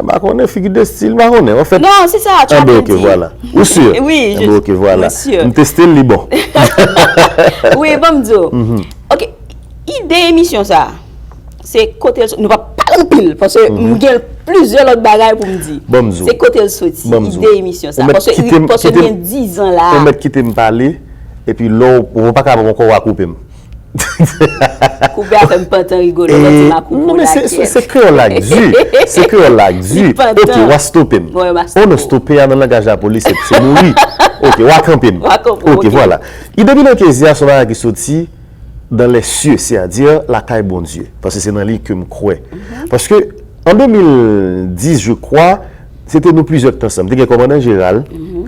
m pa konnen, figi de stil, m pa konnen. Anfèt, non, se sa, tu as bien dit. Anben, ok, vwala. Ou si? Wi, je suis sûre. Anben, ok, vwala. M teste l, li bon. Wi, ban m di w. Ok, ide emisyon sa a, se kote l soti. Nou p ap pale anpil, paske m gen plizyè lòt bagay pou m di. Ban m di w. Se kote l soti, ide emisyon sa a. Paske, paske m gen dizan la. Ou mèt kite m pale, epi lè w, ou pa ka ankò w a koupe m. Koupe a fè m pantan Rigolo, lè w di m a koupe w la, kyèt. Non, men se, se, se kreyòl la k di. Se kreyòl la k di. Ok, w a stope m. Oh non, stope a nan langaj lapolis, se, se mouri. Ok, w a kanpe m. W a kanpe m, ok. Ok, vwala. Ide Pi lwen ke zye a se yon bagay ki soti dans les cieux, c'est-à-dire lakay Bondye, paske se nan li ke m kwè. Paske an de mil dis, je crois, Se te nou plizyè ki t ansanm. Te gen kòmandan jeneral,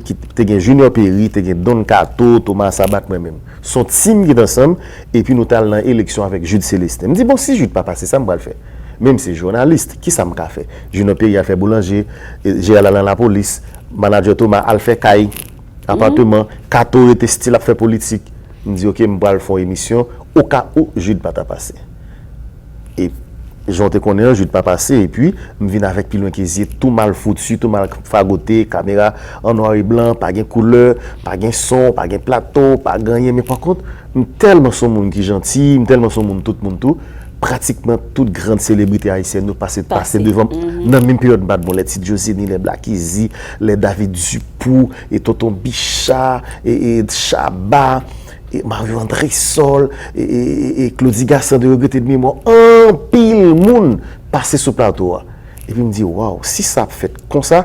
ki te gen Junior Perry, te gen Don Kato, Thomas Sabat, mwen menm. Se yon team ki t ansanm, epi nou t al nan eleksyon avèk Jude Célestin. M di, bon, si Jude pa pase, sa m pral fè? Men m se jounalis, ki sa m ka fè? Junior Perry al fè boulanje, e, jeneral al nan lapolis, manadjè Thomas al fè kay, apatman, Kato rete still ap fè politik. M di, oke, m pral fè yon emisyon, oka ou Jude pa ta pase. E jan w te konnen an, Jude pa pase, epi m vin avèk Pi Lwen Ke Zye, tou mal fouti, tou mal fagote, kamera an nwa e blan, pa gen koulè, pa gen son, pa gen plato, pa gen anyen, men pa kont, m tèlman se yon moun ki janti, m tèlman se yon moun tout moun tou, pratikman tout gran selebrite ayisyèn yo pase, pase devan m. Nan menm peryòd m pa t bon, lè Ti Djozeni, lè Black Easy, lè David Dupou, e Tonton Bicha, e, e Shabba, e Mario Andrésol, e, e, e, e Claudy Gassant de regrete de memwa, anpil moun pase sou plato a. Epi m di, waw, si sa ap fèt konsa,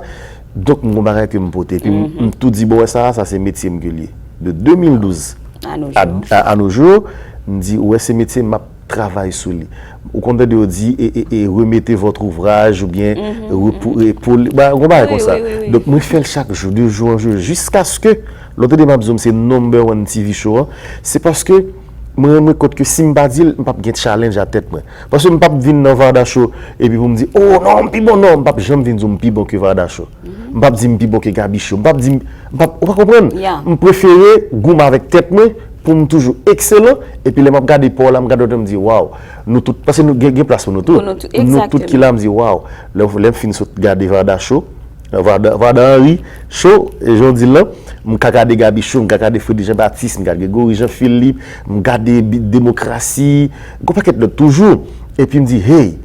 donk m gon bagay ke m pote. Epi m, m tou di, bon, wè sa, sa se metye m ke l ye. De de mil douz a, a, a nos jours, m di, wè se metye m ap travay sou li. Ou konn tande yo di, e, e, e, remettez votre ouvrage oubyen repou-, repoli-, ba, gon bagay konsa. Donk mwen fè l chak jou, de jour en jour, jiskaske, lè w tande m ap di w m se number one T V show an, se paske mwen rann mwen kont ke si m pa di l, m p ap gen challenge a tèt mwen. Paske m p ap vin nan Varda Show epi pou m di, oh non, m pi bon, non, m p ap janm vin di w m pi bon ke Varda Show. M p ap di m pi bon ke Gaby Show. M p ap di, m p ap, ou pa konprann? M prefere goumen avèk tèt mwen pou m toujou ekselan, epi lè m ap gade pa w la, m gade w, m di, waw, nou tout, paske nou gen, gen plas pou nou tout. Nou tout ki la, m di, waw, lè, lè m fin sot gade Varda Show, Varda, Varda Henry Show, e jan w di l lan, m ka gade Gaby Show, m ka gade Freddy Jean Baptiste, m gade Gregory Jean Philippe, m gade Bi-, Demokrasi, gon pakèt lòt toujou. Epi m di, hey,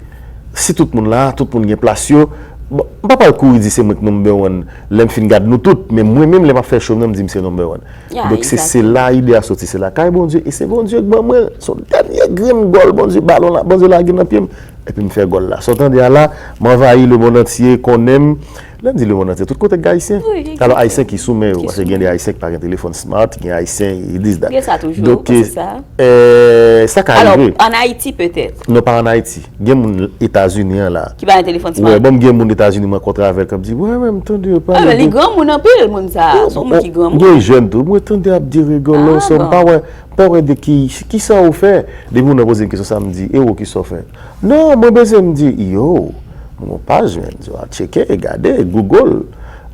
si tout moun la, tout moun gen plas yo, bon, m pa pral kouri di se mwen k number one, lè m fin gad nou tout, men mwen menm, lè m ap fè show m nan, m di m se number one. Donk se, se la ide a soti, se lakay Bondye, e se Bondye k ban mwen l. Se yon dènye grenn gòl Bondye balon la, Bondye lage nan pye m. Epi m fè gòl la. Sa w tande a la, m anvayi lemonn antye konnen m. Lè m di lemonn antye, tout kote k gen Ayisyen. Alò, Ayisyen ki sou men yo, paske gen de Ayisyen ki pa gen telefòn smart, gen Ayisyen, this, that. Gen sa toujou, donk, ou panse sa? Eh, sa ka rive. Alò, ann Ayiti, petèt. Non, pa ann Ayiti. Gen moun Etazini an la. Ki pa gen telefòn smart. Wè, bon, m gen moun Etazini m rankontre avè l k ap di, wè, wè, m tande yo pale de. Ah, men li granmoun anpil, moun sa a. Se yon moun ki granmoun. Gen jèn tou. Mwen tande ap di rigolo, sa m pa wè, m pa wè de ki, kisa ou fè. Depi moun nan poze m kesyon sa, m di, e ou, kisa w fè? Non, mwen bezwen m di, yo, mwen gon paj, men, yo al tcheke, gade, Google,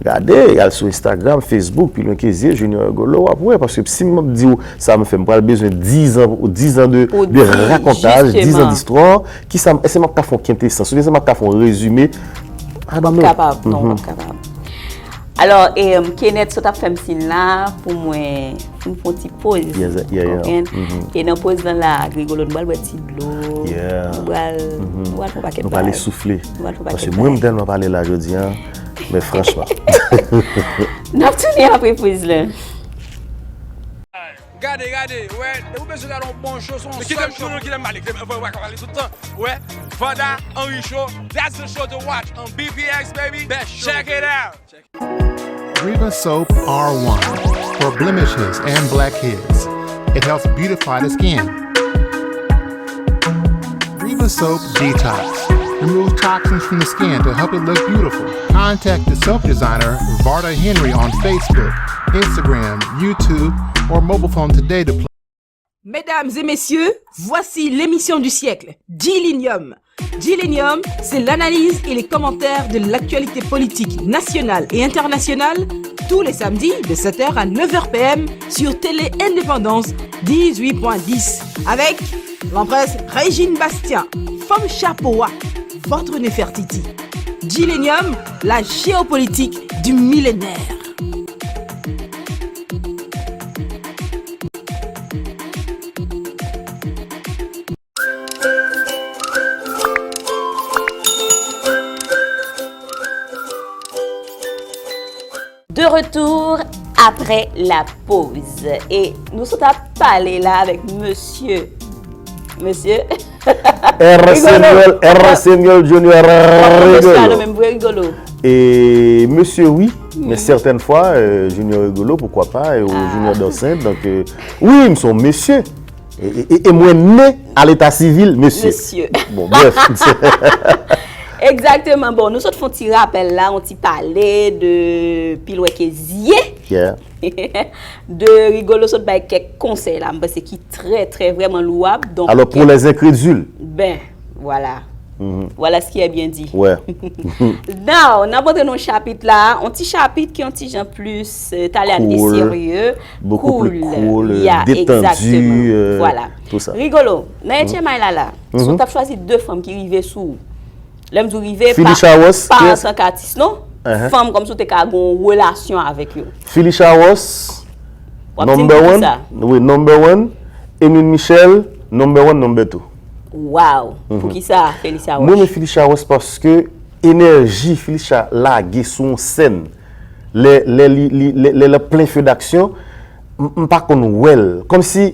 gade, al sou Instagram, Facebook, Pi Lwen Ke Zye, Junior Rigolo, w ap wè, paske si m ap di w sa m fè, m pral bezwen dizan, dizan de, de rakontaj, dizan distwa, kisa m, èske m ap ka fè yon kentesans, oubyen èske m ap ka fè yon rezime? I don't know. W ap kapab, non, w ap kapab. Alò, em, Kenneth sot ap fè m siy la pou mwen, pou m fè yon ti poz. Konprann? E nan poz lan la, Rigolo, nou pral bwè ti dlo. Nou pral, nou pral fè yon pakèt bagay. Nou pral soufle. Nou pral fè yon pakèt bagay. Paske mwen, m tèlman pale la jodi a, men franchman. N ap tounen apre poz lan. Gade, gade, wè, ou bezwen gade yon bon show, se yon sèl show. Kite m pale, kite m pale tout tan. Wè, Vanda Henry Show, that's the show to watch on B P X, baby. Best show. Check it out. Riva Soap R one for blemishes and blackheads. It helps beautify the skin. Riva Soap Detox. Remove toxins from the skin to help it look beautiful. Contact the soap designer, Varda Henry, on Facebook, Instagram, YouTube, or mobile phone today to play. Mesdames et messieurs, voici l'émission du siècle, Dilenium. Dilenium, c'est l'analyse et les commentaires de l'actualité politique nationale et internationale, tous les samedis de sept heures à neuf heures P M sur Télé Indépendance dix-huit point dix, avec l'emperesse Régine Bastien, femme chapeau, votre Nefertiti. Dilenium, la géopolitique du millénaire. De retour après la pause. E nou sot ap pale la avèk mesye. Mesye. R Señor, R Señor Junior Rigolo. E mesye, wi. Men sètèn fwa, euh, Junior Rigolo, poukwa pa, e ou Junior Dorcent. Donk, euh, wi, m se yon mesye. E, e, e, e mwen ne a leta sivil, mesye. Mesye. Bon, bref. Egzakteman. Bon, nou sot fè yon ti rapèl la, yon ti pale de Pilwè ke zye. Yeah. De Rigolo sot bay kèk konsèy la, m panse ki trè, trè vrèman louwab. Donk, Alors, pour les incrédules, ben, voilà. Voilà ce qui est bien dit. Ouais. Now, n ap antre nan yon chapit la, yon ti chapit ki yon ti jan plis, euh, talè a n te Cool. Serye, Beaucoup plus cool, euh, yeah, détendu, exactement. Euh, Voilà. Tout ça. Rigolo, nan H M I la la, si w t ap chwazi de fanm ki rive sou ou, lè m di w rive, pa, Phylisha Ross, pa yes. Antank atis non, Uh-huh. Fanm kòmsi w te ka gen yon relasyon avèk yo. Phylisha Ross, W ap di m number ki one. Sa? Oui, number one. Emeline Michel, number one, number two. Wow. Poukisa Phylisha Ross? Mwen renmen Phylisha Ross paske enèji Phylisha lage sou yon sèn. Lè, lè, li, li, lè, lè l ap plen feu d'action, m, m pa konn wè l. Kòmsi,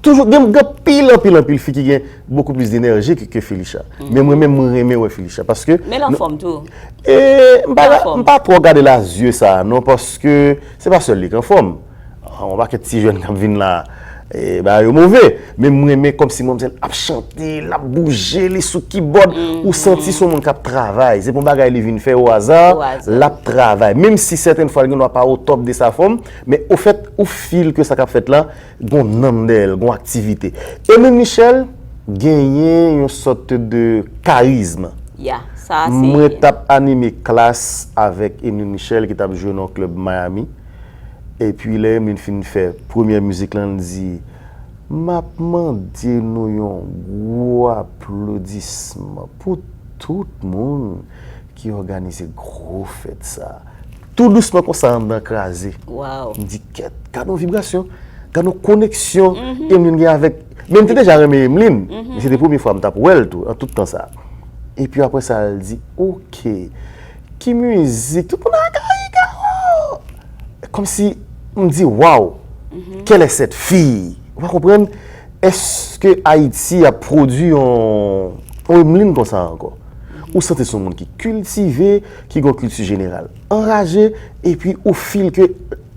toujou, gen, gen anpil, anpil, anpil fi ki gen beaucoup plus d'énergie ke, ke Phylisha. Men mwen menm, mwen renmen wè Phylisha. Paske Men l anfòm tou. E, m pa, L anfòm. M pa twò gade lazye sa, non, paske se pa sèl li k anfòm. Yon pakèt ti jèn k ap vin la, e, bagay yo move. Men mwen renmen kòmsi manmzèl ap chante, l ap bouje, li sou kibòd. Ou santi se yon moun k ap travay. Se pa yon bagay li vin fè o aza, O aza. L ap travay. Menm si sètèn fwa l gen dwa pa o top de sa fòm, men ofèt, ou feel ke sa k ap fèt la, gon nanm dèyè l, gon aktivite. Emeline Michel genyen yon sòt de karizm. Ya, sa se. Mwen t ap anime klas avèk Emeline Michel ki t ap jwe nan klèb Miami. Epi lè Emeline fin fè premyè mizik lan, l di, "M ap mande nou yon gwo aplodisman pou tout moun ki òganize gwo fèt sa." Tou dousman konsa, anndan kraze. Wow. M di, "Kèt, gade yon vibrasyon, gade yon koneksyon Emeline gen avèk." Men m te deja renmen Emeline. Men se te premye fwa m t ap wè l tou, an tout tan sa. Epi apre sa, l di, "Oke, ki mizik?" Tout moun a Gaï Garo. Kòmsi m di, "Waw, quelle est cette fille?" Ou pa konprann? Èske Ayiti ap pwodui yon, yon Emeline konsa ankò? Ou santi se yon moun ki kiltive, ki gen yon kilti jeneral anraje, epi ou feel ke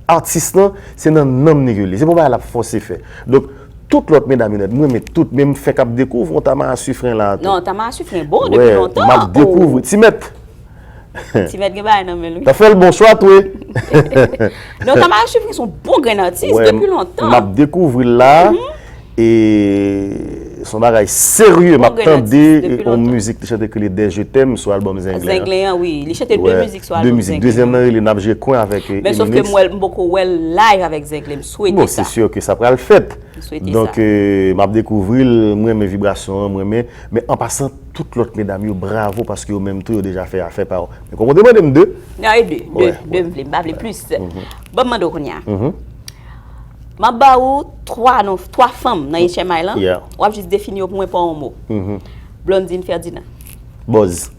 atis lan, se nan nanm li ke li. Se pa yon bagay l ap fòse fè. Donk, tout lòt medam yo nèt, mwen renmen tout, men m fèk ap dekouvri yon Tamara Suffren la tou. Non, Tamara Suffren bon depi lontan. M ap dekouvri. Ti Mèt, Ti Mèt gen bagay nan men l, wi. T ap fè l bonswa tou, wi. Non, Tamara Suffren se yon bon grenn atis depi lontan. M ap dekouvri l la. E se yon bagay serye. M ap tande yon mizik li chante ki rele Dès Je t'aime sou albòm Zenglen an. Zenglen an, wi. Li chante de mizik sou albòm Zenglen an. Dezyèm nan rele N ap jwe kwen avèk Emeline. Men sòf ke m wè l, m poko wè l live avèk Zenglen. M swete sa. Bon, se si ke sa pral fèt. M swete sa. Donk, euh, m ap dekouvri l, m renmen vibrasyon an, m renmen. Men an pasan, tout lòt medam yo, bravo, paske yo menm tou, yo deja fè afè pa yo. Men kòm ou te mande m de. Nan e de, de, de m vle, m pa vle plis. Bon, m mande w kounye a. M ap ba ou twa non, twa fanm nan H M I lan. Yeah. W ap jis defini yo pou mwen pa yon mo. Blondine Ferdinand. Buzz.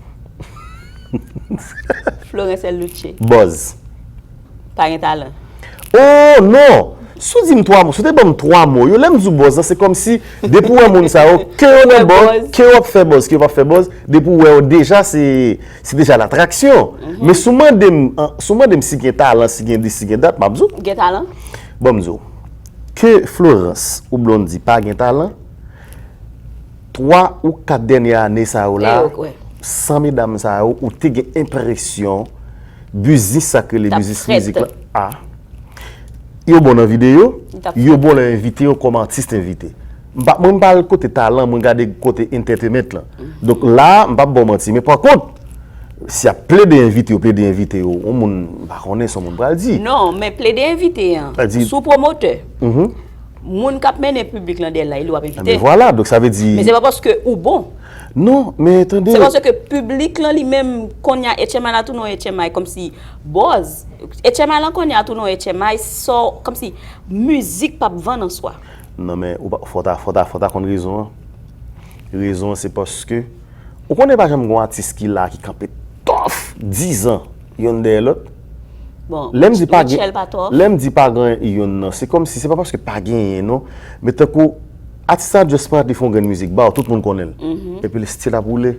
Florence L. Louche. Buzz. Pa gen talan. Oh non! Si w di m twa mo, si w te ban m twa mo, yo lè m di w buzz lan, se kòmsi depi w wè moun sa yo, ke yo nan buzz, ke yo ap fè buzz, ke yo p ap fè buzz, depi w wè yo deja, se, se deja latraksyon. Men si w mande m, an, si w mande m si gen talan, si gen dis, si gen dat, m ap di w. Gen talan? Ban m di w. Ke Florence ou Blondy pa gen talan, twa ou kat dènye ane sa yo la, Eh, ok, ouais. San medam sa yo, ou te gen enpresyon biznis sa k rele T ap biznis fèt. Mizik lan, a, yo bon nan videyo, T ap yo bon lè envite yo kòm atis envite. M pa, mwen m pa al kote talan, mwen gade kote entertainment lan. Donk la, m p ap ba w manti, men pa kont, si y ap plede envite yo, plede envite yo, yon moun m pa konnen se yon moun pral di. Non, men plede envite an, Sa di- sou pwomotè. Mhm. Moun k ap mennen piblik lan dèyè l la, li dwe ap Men envite. Vwala, donk sa vle di. Men se pa paske ou bon. Non, men tande. Se paske piblik lan li menm kounye a H M I la tounen yon H M I kòmsi buzz. H M I lan kounye a tounen yon H M I, so, kòmsi mizik p ap vann an swa. Non, men ou pa, fò ta, fò ta, fò ta konn rezon an. Rezon an se paske ou konnen pa janm gon atis ki la ki kanpe tòf diz an yonn dèyè lòt. Bon, Lè m di pa gen, Rutshelle pa tòf. Lè m di pa gen yonn nan, se kòmsi se pa paske pa genyen non, men tankou atis la just parèt li fè yon grenn mizik ba w, tout moun konnen l. Epi l still ap woule.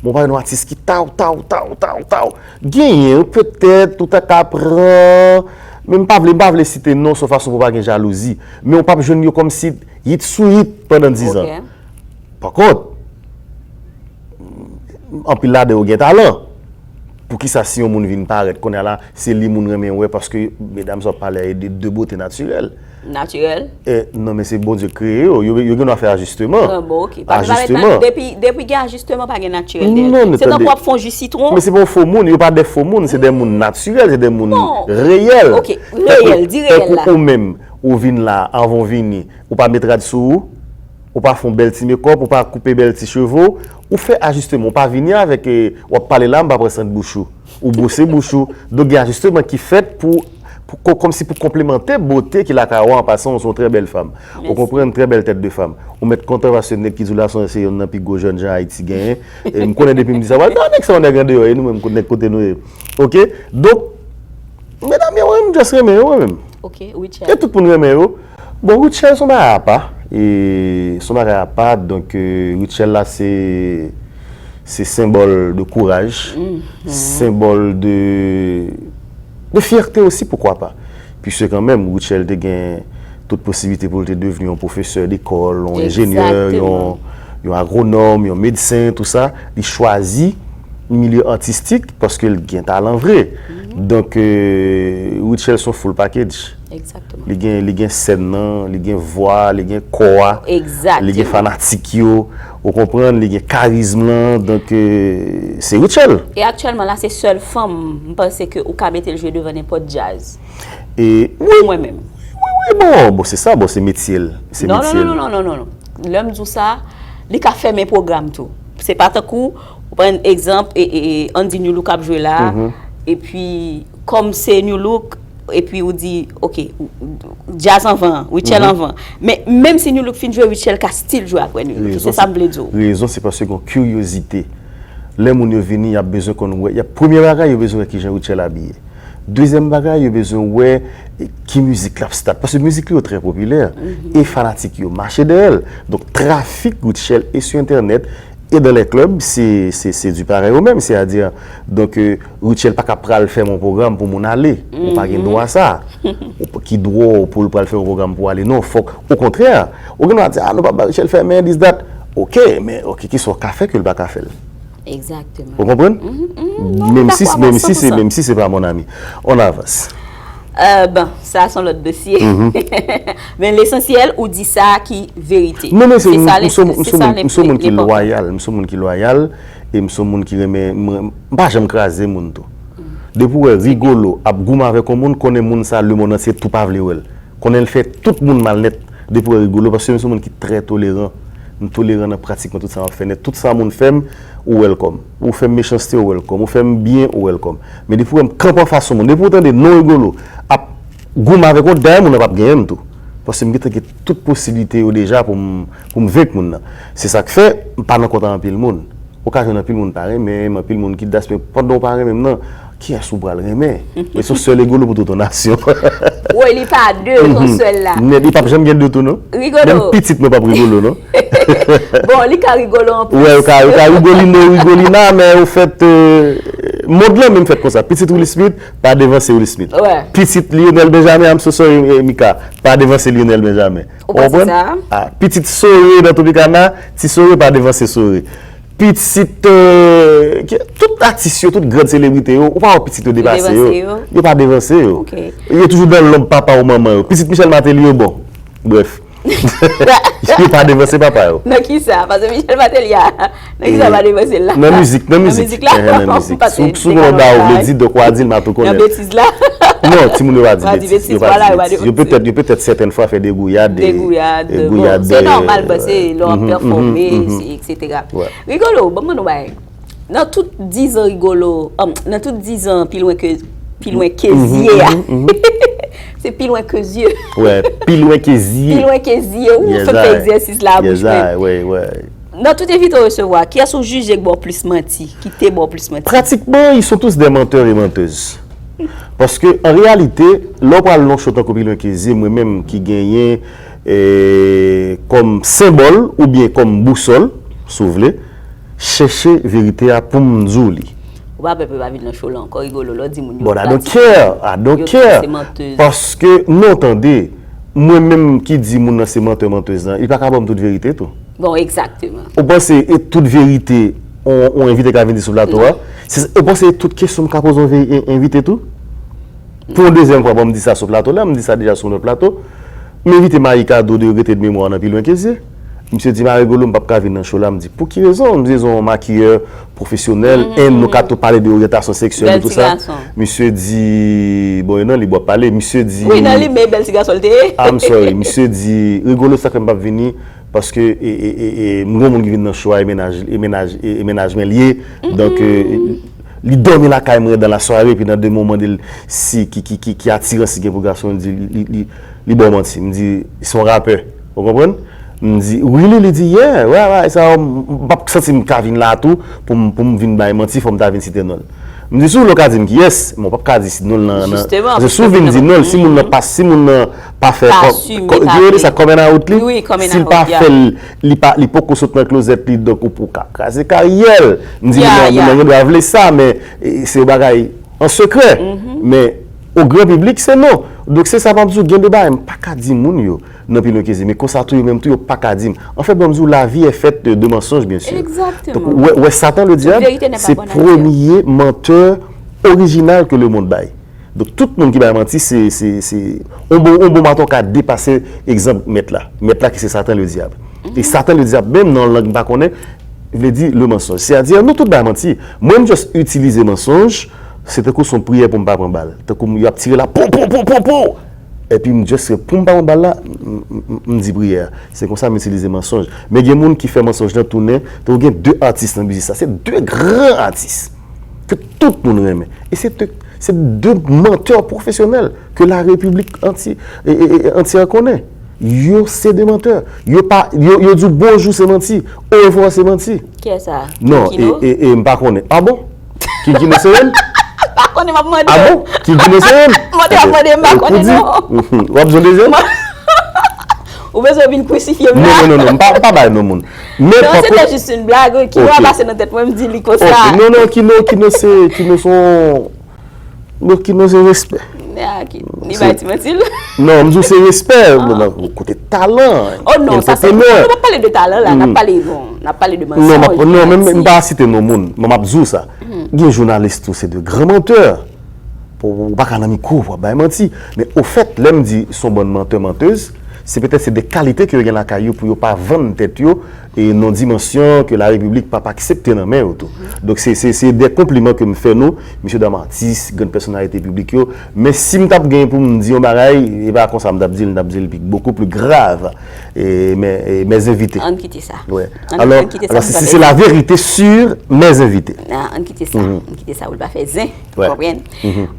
Bon, pa gen yon atis ki taw, taw, taw, taw, taw. Genyen, petèt, ou ta ka pran, men m pa vle, m pa vle site non, se yon fason pou pa gen jalouzi. Men ou p ap jwenn yo kòmsi hit sou hit pandan diz an. Ok. Pa kont, Anpil ladan yo gen talan. Poukisa si yon moun vin parèt kounye a la, se li moun renmen wè, paske medam sa w ap pale a e de, de bote natirèl. Natirèl. E, non, men se Bondye k kreye yo. Yo, yo gen dwa fè ajisteman. Ah, bon, ok. Paske sa vle di, depi, depi gen ajisteman, pa gen natirèl dèyè l. Se tankou w ap fè yon ji sitwon. Men se pa yon fo moun, yo pa de fo moun, se de moun natirèl, se de moun reyèl. Ok, reyèl, di reyèl la. Tankou ou menm, ou vin la, anvan w vini, ou pa met rad sou ou, ou pa fè yon bèl ti mekòp, ou pa koupe bèl ti cheve w, ou fè ajisteman, ou pa vini avèk, e, w ap pale la, m pa pran sant bouch ou. Ou bwose bouch ou. Donk, gen ajisteman ki fèt pou, pou, kò- kòmsi pou konplemante bote ki lakay ou an. An pasan, ou se yon trè bèl fanm. Ou konprann, trè bèl tèt de fanm. Ou mèt kontan paske nèg ki di w la se se youn nan pi gwo jènjan Ayiti genyen. E m konnen depi m di sa, w a di, "Ah, nèg sa yon nèg andeyò, e nou menm, nèg kote nou ye." Ok? Donk, medam yo, mwen, m just renmen yo, mwen menm. Ok, Rutshelle. E tout moun renmen yo. Bon, Rutshelle se yon bagay apa. E se yon bagay apa, donk, euh, Rutshelle la, se, se senbòl de kouraj, senbòl de, de fyète osi, poukwa pa. Piske kanmenm, Rutshelle te gen tout posiblite pou l te devni yon pwofesè lekòl, yon enjenyè, yon, yon agwonòm, yon medsen, tou sa. Li chwazi milye atistik paske l gen talan vre. Donk, euh, Rutshelle se yon full package. Egzakteman. Li gen, li gen sèn nan, li gen vwa, li gen kò a, li gen fanatik yo, ou konprann, li gen karizm lan, donk, euh, se Rutshelle. E aktyèlman la, se sèl fanm, m panse ke ou ka mete l jwe devan nenpòt djaz. E, wi, mwen menm. Wi, wi, bon, bon, se sa, bon, se metye l. Se Non, metye l. Non, non, non, non, non. Lè m di w sa, li ka fèmen pwogram tou. Se pa tankou, ou pran egzanp, e, e, e, Andy New Look ap jwe la, epi, kòm se New Look, epi ou di, ok, djaz anvan, Rutshelle anvan. Men, menm si New Look fin jwe, Rutshelle ka still jwe apre New Look. Se sa m vle di w. Rezon, se paske gen kiryozite. Lè moun yo vini, y ap bezwen konn wè, y ap, premye bagay, yo bezwen wè kijan Rutshelle abiye. Dezyèm bagay, yo bezwen wè, e, ki mizik l ap start. Paske mizik li yo trè popilè. E fanatik yo mache dèyè l. Donk, trafik Rutshelle e sou entènèt, e dans les clubs, se, se, se du pareil au même. Sètadi, donk, euh, Rutshelle pa ka pral fèmen yon pwogram pou moun ale. Ou pa gen dwa sa. Ou p- ki dwa w pou l pral fè yon pwogram pou ale. Non, fòk, okontrè, ou gen dwa di, "Ah, nou p ap ba Rutshelle fèmen, this, that." Ok, men, ok, kisa w ka fè ke l pa ka fè l? Egzakteman. Ou konprann? Menm si, menm si se, menm si se pa mon ami. On avance. Euh, bon, sa se yon lòt dosye. Men lesansyèl, ou di sa ki verite. Non, men se, m se yon moun ki lwayal, m se yon moun ki lwayal, e m se yon moun ki renmen, m pa janm kraze moun tou. Depi w wè Rigolo ap goumen avèk yon moun, konnen moun sa, lemonn antye tou pa vle wè l. Konnen l fè tout moun mal nèt, depi w wè Rigolo, paske m se yon moun ki trè toleran. M toleran nan pratikman tout sa m ap fè nèt. Tout sa moun fè m, ou welcome. Ou fè m mechanste, ou welcome. Ou fè m byen, ou welcome. Men depi w wè m kanpe anfas yon moun, depi w tande non Rigolo ap goumen avèk yon, dayè moun nan p ap genyen m tou. Paske m gentan gen tout posiblite yo deja pou m, pou m venk moun nan. Se sa k fè, m pa nan kont a anpil moun. Ou ka jwenn anpil moun pa renmen m, anpil moun ki das, men pandan w pa renmen m nan, kiyès ou pral renmen? Men se yon sèl Rigolo pou tout yon nasyon. Woy, li pa de, se yon sèl la. Nèt, li p ap janm gen de tou, non. Rigolo. Menm pitit mwen p ap Rigolo, non. Bon, li ka Rigolo anplis. Wè, yo ka, yo ka Rigolino, Rigolina, men ou fèt, euh, mond lan menm fèt konsa. Pitit Will Smith pa devanse Will Smith. Pitit Lionel Benjamin, I'm so sorry, eh, Mika, pa devanse Lionel Benjamin. Ou konprann? Ah, pitit Sore nan Tropicana, ti Sore pa devanse Sore. Pitit, euh, tout atis yo, tout gran selebrite yo, ou pa wè pitit yo depase yo. Yo pa devanse yo. Yo toujou nan lonb papa ou manman yo. Pitit Michel Martelly yo bon. Brèf. Yo pa devanse papa yo. Nan kisa? Paske Michel Martelly a, nan kisa pa devanse l la? Nan mizik, nan mizik. Nan mizik la? Nan mizik. Si w gen yon bagay ou vle di, donk w a di l, m a tou konnen. Nan betiz la? Non, timoun yo pa di betiz. Yo pa di betiz. Yo petèt, yo petèt sètèn fwa fè degouyad. Degouyad, bon, se nòmal, paske lè w ap pèfòme, etsetera. Rigolo, ban m mande w yon bagay. Nan tout dizan Rigolo, nan tout dizan pi lwen ke, pi lwen ke zye a. Se pi lwen ke zye. Wè, pi lwen ke zye. Pi lwen ke zye. Ou fè egzèsis la a bouch mwen. Nan tout envite w resevwa, kiyès ou jije k ba w plis manti, ki te ba w plis manti? Pratiquement, ils sont tous des menteurs et menteuses. Paske, an reyalite, lè w pral nan yon show tankou Pi Lwen Ke Zye, mwen menm ki genyen, e, kòm senbòl oubyen kòm bousòl, si w vle, chèche verite a pou m di w li. Ou pa pè pou yo pa vin nan show la ankò, Rigolo, lè w di moun yo manti. But I don't care, I don't care. Paske, non, tande, mwen menm ki di moun nan se mantè, mantèz lan, li pa ka ban m tout verite tou. Bon, egzakteman. Ou panse e tout verite yon, yon envite ka vin di sou plato a. Se, ou panse tout kesyon m ka poze yon envite tou? Pou yon dezyèm fwa, bon, m di sa sou plato la, m di sa deja sou yon lòt plato. M envite Mayi Kado de Rete de Memwa nan Pi Lwen Ke Zye. Misye di, "Marigolo, m p ap ka vin nan show la." M di, "Pou ki rezon?" M di, "Se yon makiyè pwofesyonèl, and nou ka tou pale de oryantasyon seksyèl e tou sa." Misye di, bon, e nan li w ap pale. Misye di, wi, nan li, men bèl ti gason l te ye. I'm sorry. Misye di, "Rigolo, sa k fè m p ap vini, paske, e, e, e, e, m gen yon moun ki vin nan show a, e mennaj, e mennaj, e, e mennaj mwen l ye. Donk, e, li dòmi lakay mwen dan la sware, epi nan de moman de l, si, ki, ki, ki, ki atiran si gen pou gason, li di, li, li, li, li ba w manti." M di, "Se yon rapè." Ou konprann? M di, "Really?" Li di, "Yeah, wè, wè, sa, m, m p ap santi m ka vin la tou pou m, pou m vin bay manti, fò m ta vin site non l." M di, "Si w vle w ka di m kiyès, men w p ap ka di si non l nan, nan, paske si w vin di non l, si moun nan pa, si moun nan pa fè, ki rele sa, coming out li, si l pa fè l, li pa, li poko sot nan klozèt li, donk ou, ou ka kraze karyè l." M di, "Moun nan, moun nan gen dwa vle sa, men, e, se yon bagay an sekrè." Men, o gran piblik, se non. Donk, se sa m ap di w, gen de bagay m pa ka di moun yo nan Pi Lwen Ke Zye, men konsa tou, yo menm tou, yo pa ka di m. Anfèt, ban m di w, la vie est faite de, de mensonges, bien sûr. Donk, wè, wè, Satan le diable, se premye mantè orijinal ke le mond bay. Donk, tout moun ki bay manti, se, se, se, yon bon, yon bon maton ka depase egzanp mèt la. Mèt la ki se Satan le diable. E Satan le diable, menm nan yon lang m pa konnen, vle di le mensonge. Sètadi, nou tout bay manti. Mwen, m just itilize mansonj, se tankou se yon priyè pou m pa pran bal. Tankou yo ap tire la, pou, pou, pou, pou, pou! Epi m just, pou m pa pran bal la, m, m, m, m di priyè a. Se konsa m itilize mansonj. Men gen moun ki fè mansonj lan tounen, tankou gen de atis nan mizik sa. Se de gran atis ke tout moun renmen. E se de, se de mantè pwofesyonèl ke la repiblik anti, e, e, e, antyè konnen. Yo se de mantè. Yo pa, yo, yo di w bonjou se manti, orevwa se manti. Kiyès sa? Non, e, e, e, m pa konnen. A bon? Kinkino se youn? M pa konnen, m ap mande. A bon? Kinkino se youn? Mande, ap mande, m pa konnen non. W ap di yon dezyèm? Ou bezwen vin krisifye m la? Non, non, non, non, m pa, m pa bay non moun. Men non, se te jis yon blag, wi. Kino a pase nan tèt mwen, m di li konsa. Non, non, Kino, Kino se, Kino se yon, bon, Kino se respè. Li bay ti manti l. Non, m di w se respè, kote talan, oh non, sa se, nou p ap pale de talan la, n ap pale, bon, n ap pale de mansonj, non, men m pa site non moun, men m ap di w sa. Gen jounalis tou, se de gran mantè. Ou pa ka nan mikwo pou w ap bay manti. Men ofèt, lè m di se yon bann mantè, mantèz, se petèt se de kalite ke yo gen lakay yo pou yo pa vann tèt yo e nan dimansyon ke la repiblik p ap aksepte nan men yo tou. Donk, se, se, se de konpliman ke m fè nou, mesye dam atis, grann pèsonalite piblik yo. Men si m t ap gen pou m di yon bagay, e pa konsa m t ap di l, m t ap di l pi, beaucoup plus grave. E, mes, e, mes invités. Ann kite sa. Wè. Ann, alò, ann kite sa, alò, si, si se la vérité sur mes invités. Ah, ann kite sa. Ann kite sa, ou l pa fè zen. Ou konprann?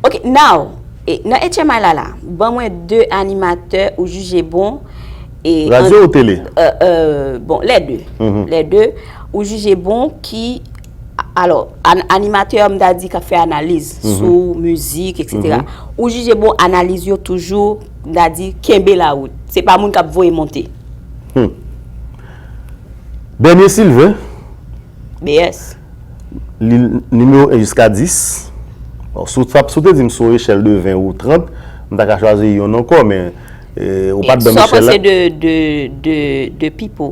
Ok, now, e, nan H M I la, la, ban mwen de animatè ou jije bon, e, radyo ou tele? Euh, euh, bon, les deux. Les deux, ou jije bon ki, alò, an-, animatè, m ta di, k ap fè analiz sou mizik, et cetera. Ou jije bon, analiz yo toujou, m ta di, kenbe lawout. Se pa moun k ap voye monte. Bernier Sylvain. B S. Li nimewo en jiska dis. Bon, si w t ap, si w te di m sou yon echèl de ven ou trant, m ta ka chwazi youn ankò, men, e, ou pa t ban m echèl la. E sa w panse de, de, de, de Pipo?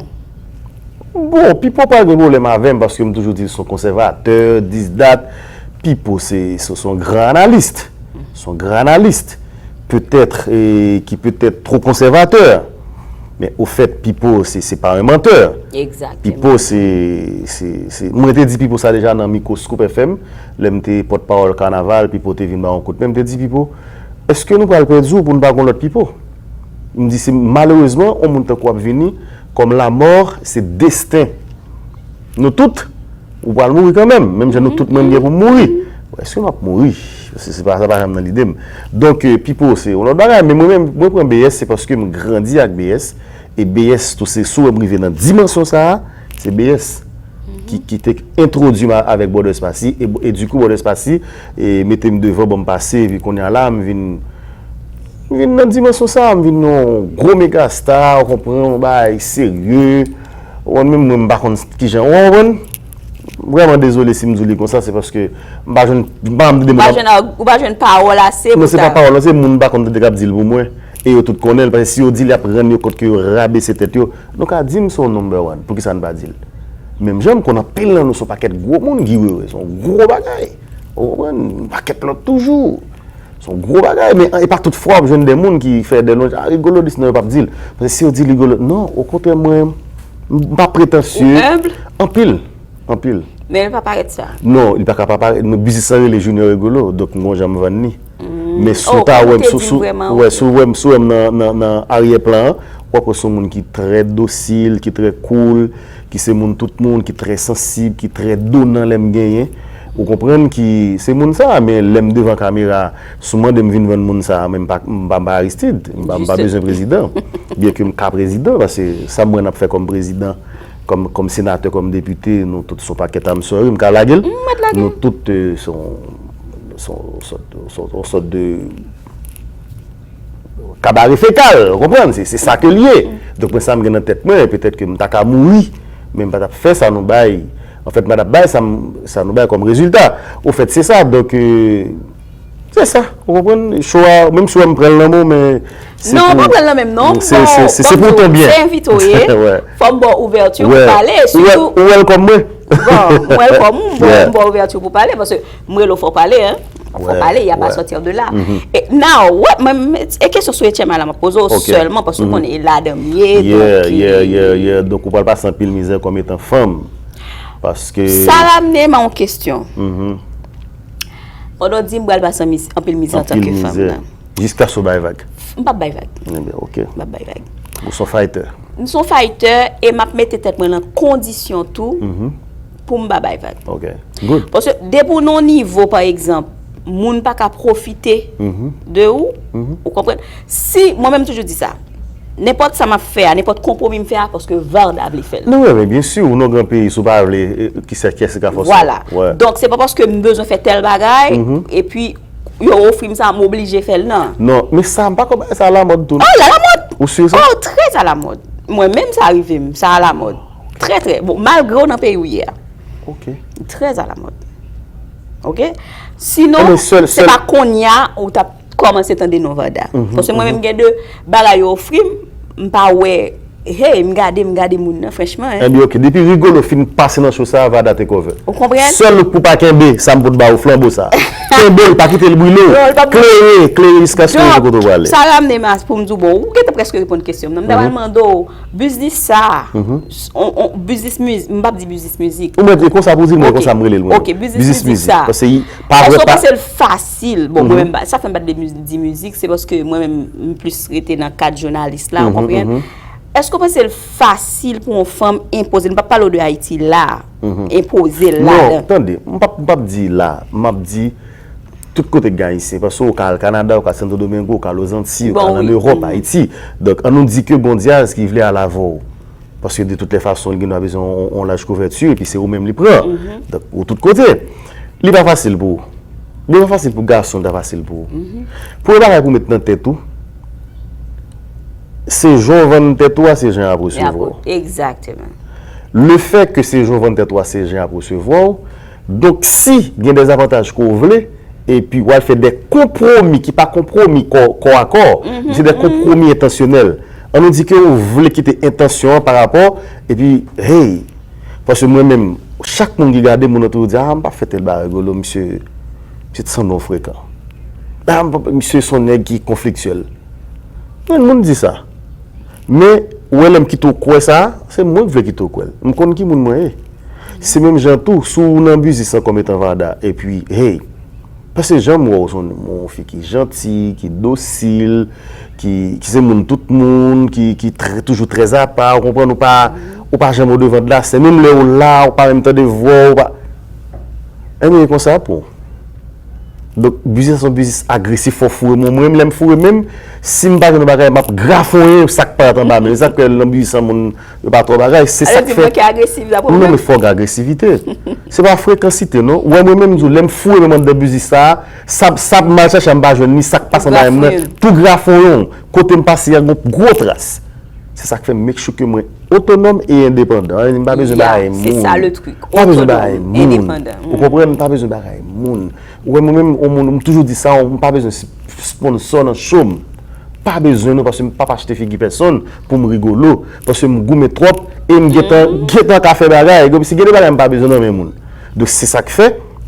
Bon, Pipo pa gen pwoblèm avè m paske m toujou di l se yon konsèvatè, this, that. Pipo se, se, se yon gran analis. Se yon gran analis. Petèt, e, ki petèt twò konsèvatè. Men ofèt, Pipo, se, se pa yon mantè. Pipo, se, se, se, mwen te di Pipo sa deja nan mikwo Scoop F M, lè m te pòtpawòl kanaval, Pipo te vin ba yon kout men, m te di, "Pipo, èske nou pral pèdi w pou n pa gen yon lòt Pipo?" M di, "Se malerezman, yon moun tankou w ap vini, kòm lanmò, se desten nou tout." Ou pral mouri kanmenm, menm jan nou tout mwen m gen pou m mouri. Èske m ap mouri? Se, se pa, sa pa janm nan lide m. Donk, e, Pipo, se yon lòt bagay, men mwen menm, mwen pran B S, se paske m grandi ak B S, e B S tou, se si w wè m rive nan dimansyon sa a, se B S ki, ki te entwodui m a, avèk Brother Spassy, e, e dikou Brother Spassy, e, mete m devan, ban m pase, epi kounye a la, m vin, m vin nan dimansyon sa a, m vin yon gwo mega star, ou konprann, yon bagay serye, ou konprann, menm mwen, m pa konn kijan, ou konprann? M vrèman dezole si m di w li konsa, se paske m pa jwenn, m pa janm tande moun ap... Ou pa jwenn, ou pa jwenn pawòl ase pou ta... Non, se pa pawòl, non, se moun m pa konn tande k ap di l pou mwen. E yo tout konnen l, paske si yo di l, y ap rann yo kont ke yo rabese tèt yo. Nou ka di m se yon number one, poukisa n pa di l? Menm jan m konn anpil nan nou se yon pakèt gwo moun, Guy Wewe, se yon gwo bagay. Ou konprann? Yon pakèt lòt toujou. Se yon gwo bagay, men e pa tout fwa w ap jwenn de moun ki fè de lonj, ah, Rigolo dis, non, yo p ap di l. Paske si yo di Rigolo, non, okontrè, mwen, m pa pretansye. Ou enb? Anpil, anpil. Men li pa parèt sa. Non, li pa ka pa parèt. Men biznis lan rele Junior Rigolo, donk m gon jan m vann li. Men si w ta wè m, si w wè m, si w wè m nan, nan, nan aryè plan an, w ap wè se yon moun ki trè dosil, ki trè cool, ki se moun tout moun, ki trè sansib, ki trè donan lè m genyen. Ou konprann ki se moun sa, men lè m devan kamera, si w mande m vin vann moun sa, men m pa, m pa, m pa Aristide, m pa, m pa bezwen prezidan. Byen ke m ka prezidan, paske sa m wè n ap fè kòm prezidan, kòm, kòm senatè, kòm depite, nou tout se yon pakèt, I'm sorry, m ka lage l. Nou tout, euh, se yon, se yon sòt, se yon, se yon sòt de kabare fekal, ou konprann? Se, se sa ke l ye. Donk, mwen, sa m gen nan tèt mwen, petèt ke m ta ka mouri, men m pa t ap fè sa nou bay. Anfèt, m pa t ap bay sa m, sa nou bay kòm rezilta. Ofèt, se sa. Donk, euh, se sa. Ou konprann? Cho a, menm si w wè m pran l nan men w, men se pou... Non, ou pa pran l nan men m, non. Se, se, se, se pou ton byen. Se envite w ye. Fò m ba w ouvèti pou pale, sitou. Ou welcome mwen. Bon, m welcome ou, m ba w ouvèti pou pale, paske m rele w fò w pale, hein. Fò w pale, y a pas sortir de là. E now, what, mwen, e kesyon sou H M I la m ap poze w sèlman, paske w konnen e ladan m ye, donk, yeah, yeah, yeah. Donk, ou pral pase anpil mizè kòm etan fanm. Paske... Sa ramne m a yon kesyon. Pandan w di m pral pase anpil mizè antanke fanm nan. Jiskaske w bay vag. M p ap bay vag. Ebyen, ok. M p ap bay vag. Ou se yon fighter. M se yon fighter e m ap mete tèt mwen nan kondisyon tou pou m pa bay vag. Ok. Good. Paske depi w nan yon nivo, pa egzanp, moun pa ka pwofite de ou, ou konprann? Si, mwen menm toujou di sa, nenpòt sa m ap fè a, nenpòt konpwomi m fè a, paske Varda vle fè l. Non, wi, men byen si, ou nan gran peyi, si w pa vle, e, kisa, kiyès ki ka fòse w? Vwala. Donk, se pa paske m bezwen fè tèl bagay, epi yo ofri m sa, m oblije fè l, non. Non, men sa, m pa kwè bagay sa alamòd tou, non. Oh, l alamòd! Ou si sa? Oh, trè alamòd. Mwen menm, sa rive m, sa alamòd. Trè, trè. Bon, malgre w nan peyi w ye a. Ok. Trè alamòd. Ok? Sinon, se pa kounye a ou t ap kòmanse tande non Varda. Paske mwen menm gen de bagay yo ofri m, m pa wè, hey, m gade, m gade moun nan, franchman, hein. Ebyen, ok, depi Rigolo fin pase nan cho sa, Varda take over. Ou konprann? Sèl ou pou pa kenbe, sa m pot ba ou, flanbo sa. Kenbe l, pa kite l brile w. Klere, klere jiskaske w rive kote w prale. Sa ramne m a pou m di w, bon, ou gentan prèske reponn kesyon m nan. M ta pral mande w, biznis sa, on, on, biznis miz-, m p ap di biznis mizik. Ou mèt di konsa pou di l, mwen, konsa m rele l, mwen. Ok, biznis mizik sa. Paske pa vre, pa... Èske w panse l fasil? Bon, mwen menm, sa fè m pa t vle miz-, di mizik, se paske mwen menm, m plis rete nan kad jounalis la, ou konprann? Èske w panse l fasil pou yon fanm enpoze, m p ap pale w de Ayiti la, enpoze l ladan? Non, tande, m p ap, m p ap di la, m ap di tout kote k gen Ayisyen, paske ou ka al Kanada, ou ka al Santo Domingo, ou ka al Ozantiy, ou ka al ann Ewòp, Ayiti. Donk, ann nou di ke gon dyaz ki vle al avè w. Paske de tout lè fason, li gendwa bezwen yon, yon laj kouvèti, epi se ou menm li pran. Donk, ou tout kote. Li pa fasil pou ou. Li pa fasil pou gason, li pa fasil pou ou. Premye bagay pou w met nan tèt ou, se jan w vann tèt ou a, se jan y ap resevwa w. Egzakteman. Lefètke se jan w vann tèt ou a, se jan y ap resevwa w, donk si gen de zavantaj ke w vle, epi w al fè de konpwomi ki pa konpwomi kò, kò a kò, men se de konpwomi entansyonèl. Ann nou di ke w vle kite entansyon an pa rapò, epi, hey, paske mwen menm, chak moun ki gade m, moun nan toujou di, ah, m p ap fè tèl bagay, Rigolo, misye, misye t sanble yon frekan. Ah, m p ap, misye se yon nèg ki konfliktyèl. Gen moun di sa. Men, ou wè lè m kite w kwè sa, se mwen k vle kite w kwè l. M konn ki moun mwen ye. Se menm jan tou, si w nan biznis lan kòm etan Varda, epi, hey, paske jan m wè w, se yon, yon fi ki janti, ki dosil, ki, ki se moun tout moun, ki, ki trè, toujou trè apa, ou konprann, ou pa, ou pa janm odevan de la sèn. Menm lè w la, ou pa menm tande vwa w, ou pa, ebyen, e konsa pou w. Donk, biznis lan se yon biznis agresif, fò w foure men w. Mwen menm, lè m foure men m, si m pa jwenn yon bagay, m ap grafonyen sa k parèt anba men m. E sa k fè nan biznis lan, moun yo pa twò bagay. Se sa k fè. Sa vle di mwen ki agresif, dapre w menm? Non, men fòk agresivite. Se pa frekansite, non. Ou wè, mwen menm, m di w, lè m foure men m anndan biznis sa a, sa, sa m al chache a, m pa jwenn li, sa k pase anba men m nan, tou grafonyen w. Kote m pase a, gon gwo tras. Se sa k fè m make sure ke mwen otonòm e endepandan. M pa bezwen bagay moun. Se sa le truc. Pa bezwen bagay moun. Otonòm, endepandan. Ou konprann? M pa bezwen bagay moun. Ou wè, mwen menm, yon moun, m toujou di sa, m pa bezwen s-, sponsò nan show m. Pa bezwen non, paske m p ap achte figi pèsonn pou m Rigolo, paske m goumen twòp E m gentan gentan ka fè bagay. Kòmsi gen de bagay m pa bezwen nan men moun. Donk, se sa k fè,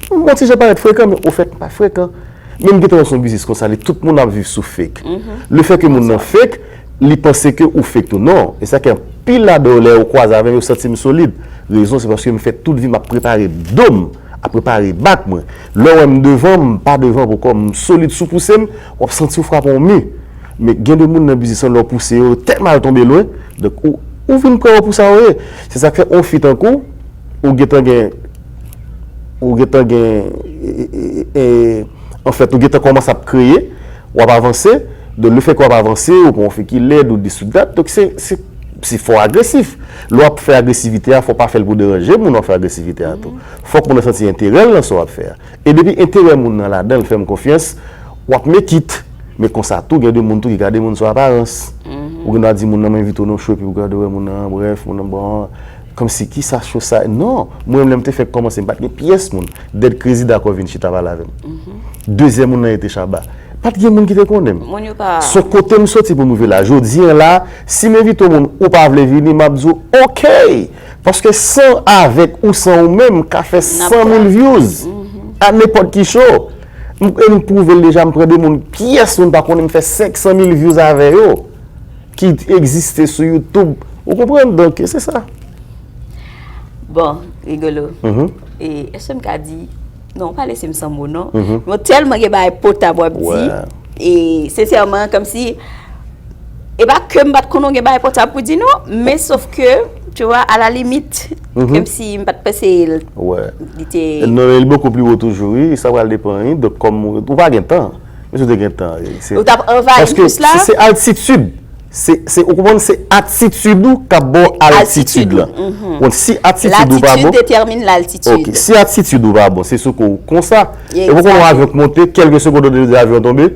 m gon ti jan parèt frekan, men ofèt, m pa frekan. Men m gentan wè se yon biznis konsa, li, tout moun ap viv sou fake. Lefètke moun nan fake, li panse ke ou fake tou. Non, e sa ke anpil ladan yo, lè yo kwaze avè m, yo santi m solid. Rezon, se paske m fè tout vi m ap prepare do m, ap prepare bak mwen. Lè w wè m devan, m pa devan poko, m solid, si w pouse m, w ap santi w frape yon mi. Men gen de moun nan biznis lan, lè w pouse yo, yo tèlman al tonbe lwen, donk ou, ou vin prè pou sa yo ye. Se sa k fè yon fi tankou w, ou gentan gen, ou gentan gen, e, e, e, e, anfèt, ou gentan kòmanse ap kreye, w ap avanse, donk lefètke w ap avanse, ou pran yon fi ki lèd, ou dis ou dat, donk se, se, se fò agresif. Lè w ap fè agresivite a, fò w pa fè l pou deranje moun w ap fè agresivite a tou. Fòk moun nan santi enterè l nan sa w ap fè a. E depi enterè moun nan ladan l, fè m konfyans, w ap make it. Men konsa tou, gen de moun tou ki gade moun sou aparans. Ou gen dwa di moun nan, "M envite w nan show," epi ou gade, wè moun nan, brèf, moun nan, bon, kòmsi, kisa show sa? Non, mwen menm, lè m te fèk kòmanse, m pa t gen pyès moun. Dead Crazy dakò vin chita pale avè m. Dezyèm moun nan rete Shabba. Pa t gen moun ki te konnen m. Moun yo pa. Se yon kote m soti pou m rive la. Jodi a la, si m envite yon moun, ou pa vle vini, m ap di w, "Ok." Paske san avèk ou san ou menm ka fè san mil views. A nenpòt ki show. M, e m pwouve l deja, m pran de moun, pyès moun pa konnen m fè senk san mil views avè yo. Ki egziste sou YouTube. Ou konprann? Donk, se sa. Bon, Rigolo. E èske m ka di, non, pa lese m san mo, non. Mwen tèlman gen bagay potab w ap di. E sensèman, kòmsi, e pa ke m pa t konnen w gen bagay potab pou di, non, men sof ke, tu vois, à la limite, kòmsi m pa t panse l, li te. Non, men li bokou pli wo toujou, wi, sa pral depann, wi. Donk, kòm ou, ou pa gen tan. Men si w te gen tan, wi, se. Ou t ap anvayi plis la? Paske si se altitid, se, se, ou konprann, se atitid ou k ap ba w altitid la. Donk, si atitid ou pa bon. Latitid detèmine laltitid. Ok, si atitid ou pa bon, se sou kou konsa. E pou konn yon avyon k monte, kèlke segonn ou te di avyon tonbe.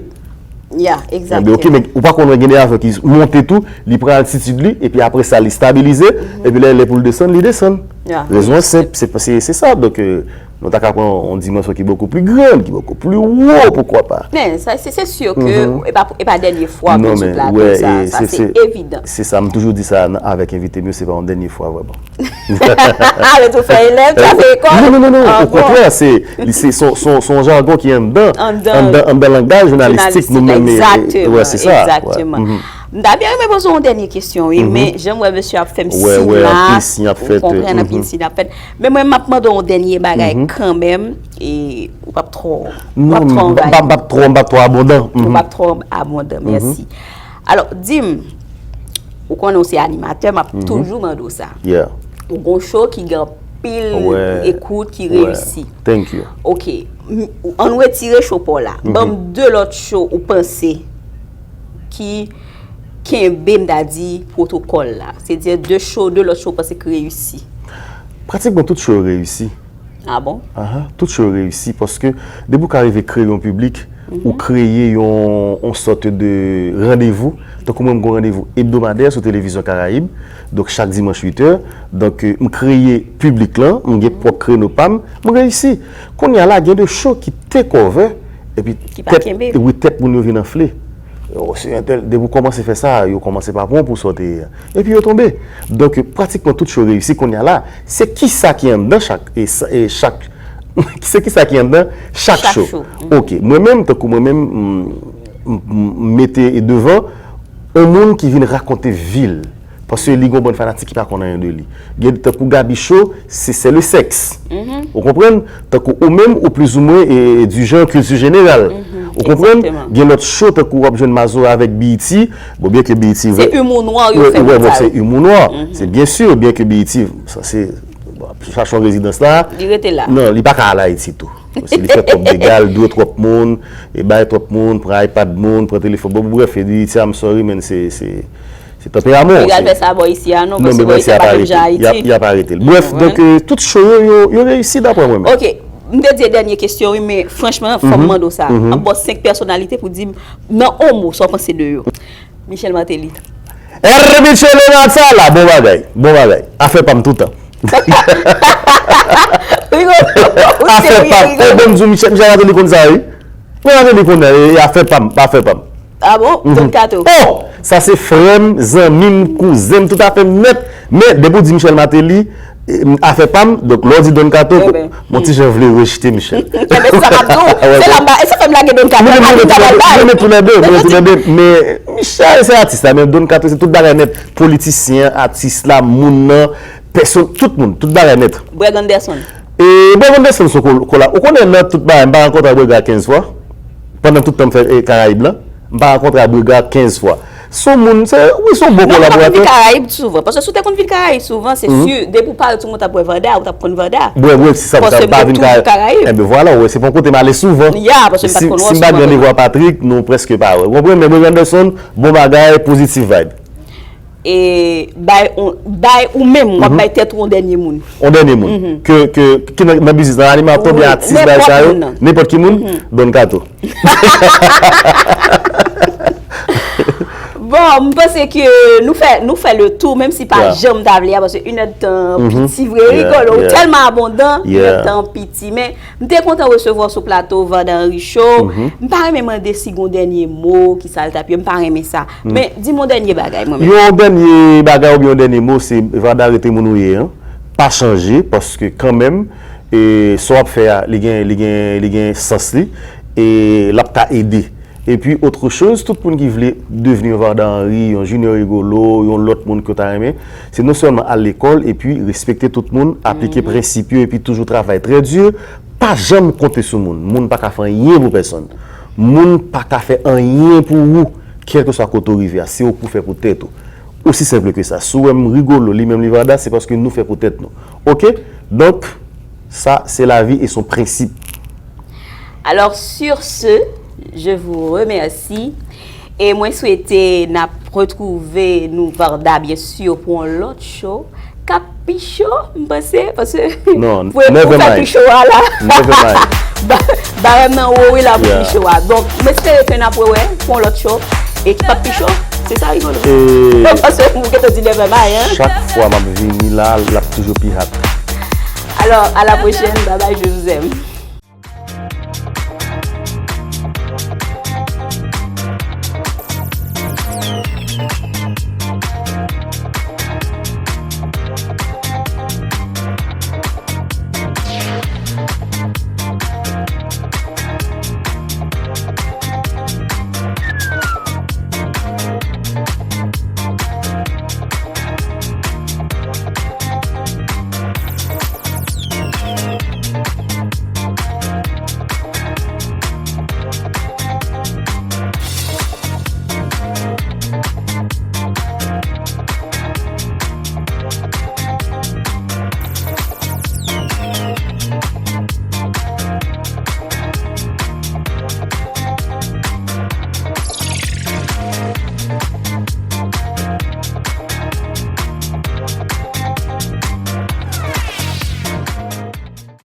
Ya, egzakteman. Ok, men ou pa konn gen de avyon ki monte tou, li pran altitid li, epi apre sa, li stabilize, epi lè, lè pou l desann, li desann. Rezon an senp, se, se, se sa. Donk, euh, nou ta ka pran yon dimansyon ki bokou pli grann, ki bokou pli wo, poukwa pa. Men, sa, se, se si ke e pa, e pa dènye fwa pou sou plato sa, sa se evidan. Se sa, m toujou di sa avèk envite m yo, se pa yon dènye fwa, vrèman. Yo tou fè elèv, sa fè lekòl. Non, non, non, non, okontrè, se, li se, se, se, se yon jagon ki anndan, anndan, anndan langaj jounalistik, nou menm, e, e, wè, se sa. Egzakteman. M ta byen renmen poze w yon dènye kesyon, wi, men jan m wè mesye ap fè m siy la, ou konprann, anpil siy ap fèt. Men mwen, m ap mande w yon dènye bagay kanmenm, e ou p ap twò, w ap twò anvayi. Non, m p ap twò, m p ap twò abondan. Ou p ap twò abondan, mèsi. Alò, di m, ou konnen w se animatè, m ap toujou mande w sa. Ou gon show ki gen anpil ekout, ki reyisi. Thank you. Ok, ann retire show pa w la. Ban m de lòt show ou panse ki kenbe, m ta di, pwotokòl la. Se di de show, de lòt show ou panse ki reyisi. Pratikman tout show yo reyisi. Ah bon? Aha, tout show yo reyisi paske depi w ka rive kreye yon piblik, ou kreye yon, yon sòt de randevou. Tankou mwen, m gon randevou ebdomadè sou Televizyon Karayib, donk chak dimanch uit è. Donk, euh, m kreye piblik lan, m gen pwòp kreno pa m, m reyisi. Kounye a la, gen de show ki take over, epi tèt, wi, tèt moun yo vin anfle. Oh, se entèl, depi w kòmanse fè sa, yo kòmanse pa pran w pou sa w te ye a. Epi yo tonbe. Donk, pratikman tout show reyisi kounye a la. Se kisa ki anndan chak, e sa, e chak, se kisa ki anndan chak show. Ok, mwen menm, tankou mwen menm, m, m, m mete devan yon moun ki vin rakonte vi l. Paske li gon bann fanatik ki pa konn anyen de li. Gen tankou Gaby Show, se, c'est le sexe. Ou konprann? Tankou ou menm, ou plizoumwen, e, e, du genre culture générale. Ou konprann? Gen lòt show, tankou w ap jwenn Mazora avèk B E T. Bon, byen ke B E T, se humour noir yo fè tout sa yo. Se humour noir. Se byen si, byen ke B E T, sa se, bon, chache yon rezidans la. Li rete la. Non, li pa ka al Ayiti tou. Paske li fè twòp dega, l dwe twòp moun, e bay twòp moun, pran iPad moun, pran telefòn. Bon, brèf, e di, I'm sorry, man, se, se, se tanperaman w. Li pral fè sa bò isi a, non, paske bò isi a pa menm jan Ayiti. Y ap arete l. Brèf, donk, euh, tout show yo, yo, yo reyisi daprè mwen menm. Ok, m te di dènye kesyon, wi, men franchman, fò m mande w sa. M ap ba w senk pèsonalite pou di m, nan yon mo, sa w panse de yo. Michel Martelly. Hermichelle Matsala, bon bagay, bon bagay. Afè pa m toutan. Afè pa m. Oh, bon, m di w, Michel, Michel Martelly konn sa, wi. Michel Martelly konn, e, afè pa m, afè pa m. Ah bon? Don Kato. Oh! Sa se frè m, zanmi m, kouzen m, tout afè m nèt. Men depi w di Michel Martelly, afè pa m, donk lè w di Don Kato, m yon ti jan vle rejte Michel. Enben se sa m ap di w. Se la m ba, e sa fè m lage Don Kato. Mwen menm tou lè de, mwen menm tou lè de. Men Michel se atis la, men Don Kato se tout bagay nèt. Politisyen, atis la, moun nan, pèsonn, tout moun, tout bagay nèt. Breg Anderson. E Breg Anderson se yon kola. Ou konnen nan tout bagay, m pa rankontre Brega kenz fwa. Pandan tout tan m fè Karayib la, m pa rankontre Brega kenz fwa. Se yon moun, se, wi, se yon bon kolaboratè. Men ou pa konn vin Karayib souvan. Paske si w te konn vin Karayib souvan, se si, depi w parèt sou moun, w t ap wè Vanda, ou t ap konn Vanda. Wi, wi, se sa, m pa vin Karayib. Enben vwala, w wè, se pa yon kote m ale souvan. Ya, paske m pa t konn wè w souvan. Si m pa gen randevou a Patrick, nou prèske pa wè. Ou konprann? Men Breg Anderson, bon bagay, positive vibe. E bay ou menm, w ap bay tèt ou yon dènye moun. Yon dènye moun. Ke, ke, ki nan biznis, nan animatè oubyen atis, bagay sa yo, nenpòt ki moun, Don Kato. Bon, m panse ke nou fè, nou fè le tou, menm si pa jan m ta vle a, paske inèdtan piti vre, Rigolo, ou tèlman abondan, inèdtan piti. Men, m te kontan resevwa w sou plato Vanda Henry Show. M pa renmen mande si gen yon dènye mo, kisa l t ap ye, m pa renmen sa. Men, di m yon dènye bagay, mwen menm. Yon dènye bagay oubyen yon dènye mo, se Vanda rete moun ou ye an. Pa chanje, paske kanmenm, e, sa w ap fè a, li gen, li gen, li gen sans li, e l ap ka ede. Epi, autre chose, tout moun ki vle devni yon Vanda Henry, yon Junior Rigolo, yon lòt moun ke w ta renmen, se non sèlman al lekòl, epi respekte tout moun, aplike prensip yo, epi toujou travay trè di, pa janm konte sou moun. Moun pa ka fè anyen pou pèsonn. Moun pa ka fè anyen pou ou, kèlkeswa kote w rive a, se ou k pou fè pou tèt ou. Aussi simple que ça. Si w wè m Rigolo, li menm li Vanda, se paske nou fè pou tèt nou. Oke? Donk, sa, se lavi e son prensip. Alors, sur ce, je vous remercie. E mwen swete n ap retwouve nou Vanda, byen si, pou yon lòt show. K ap pi cho, m panse, paske pou, pou fè pi cho a la. Barèm nan wo wi la pou pi cho a. Donk, m espere ke n ap wè wè pou yon lòt show. E ki p ap pi cho, se sa Rigolo. Paske ou gentan di never mind, hein? Chak fwa m ap vini la, l ap toujou pi hot. Alors, à la prochaine. Bye bye, je vous aime.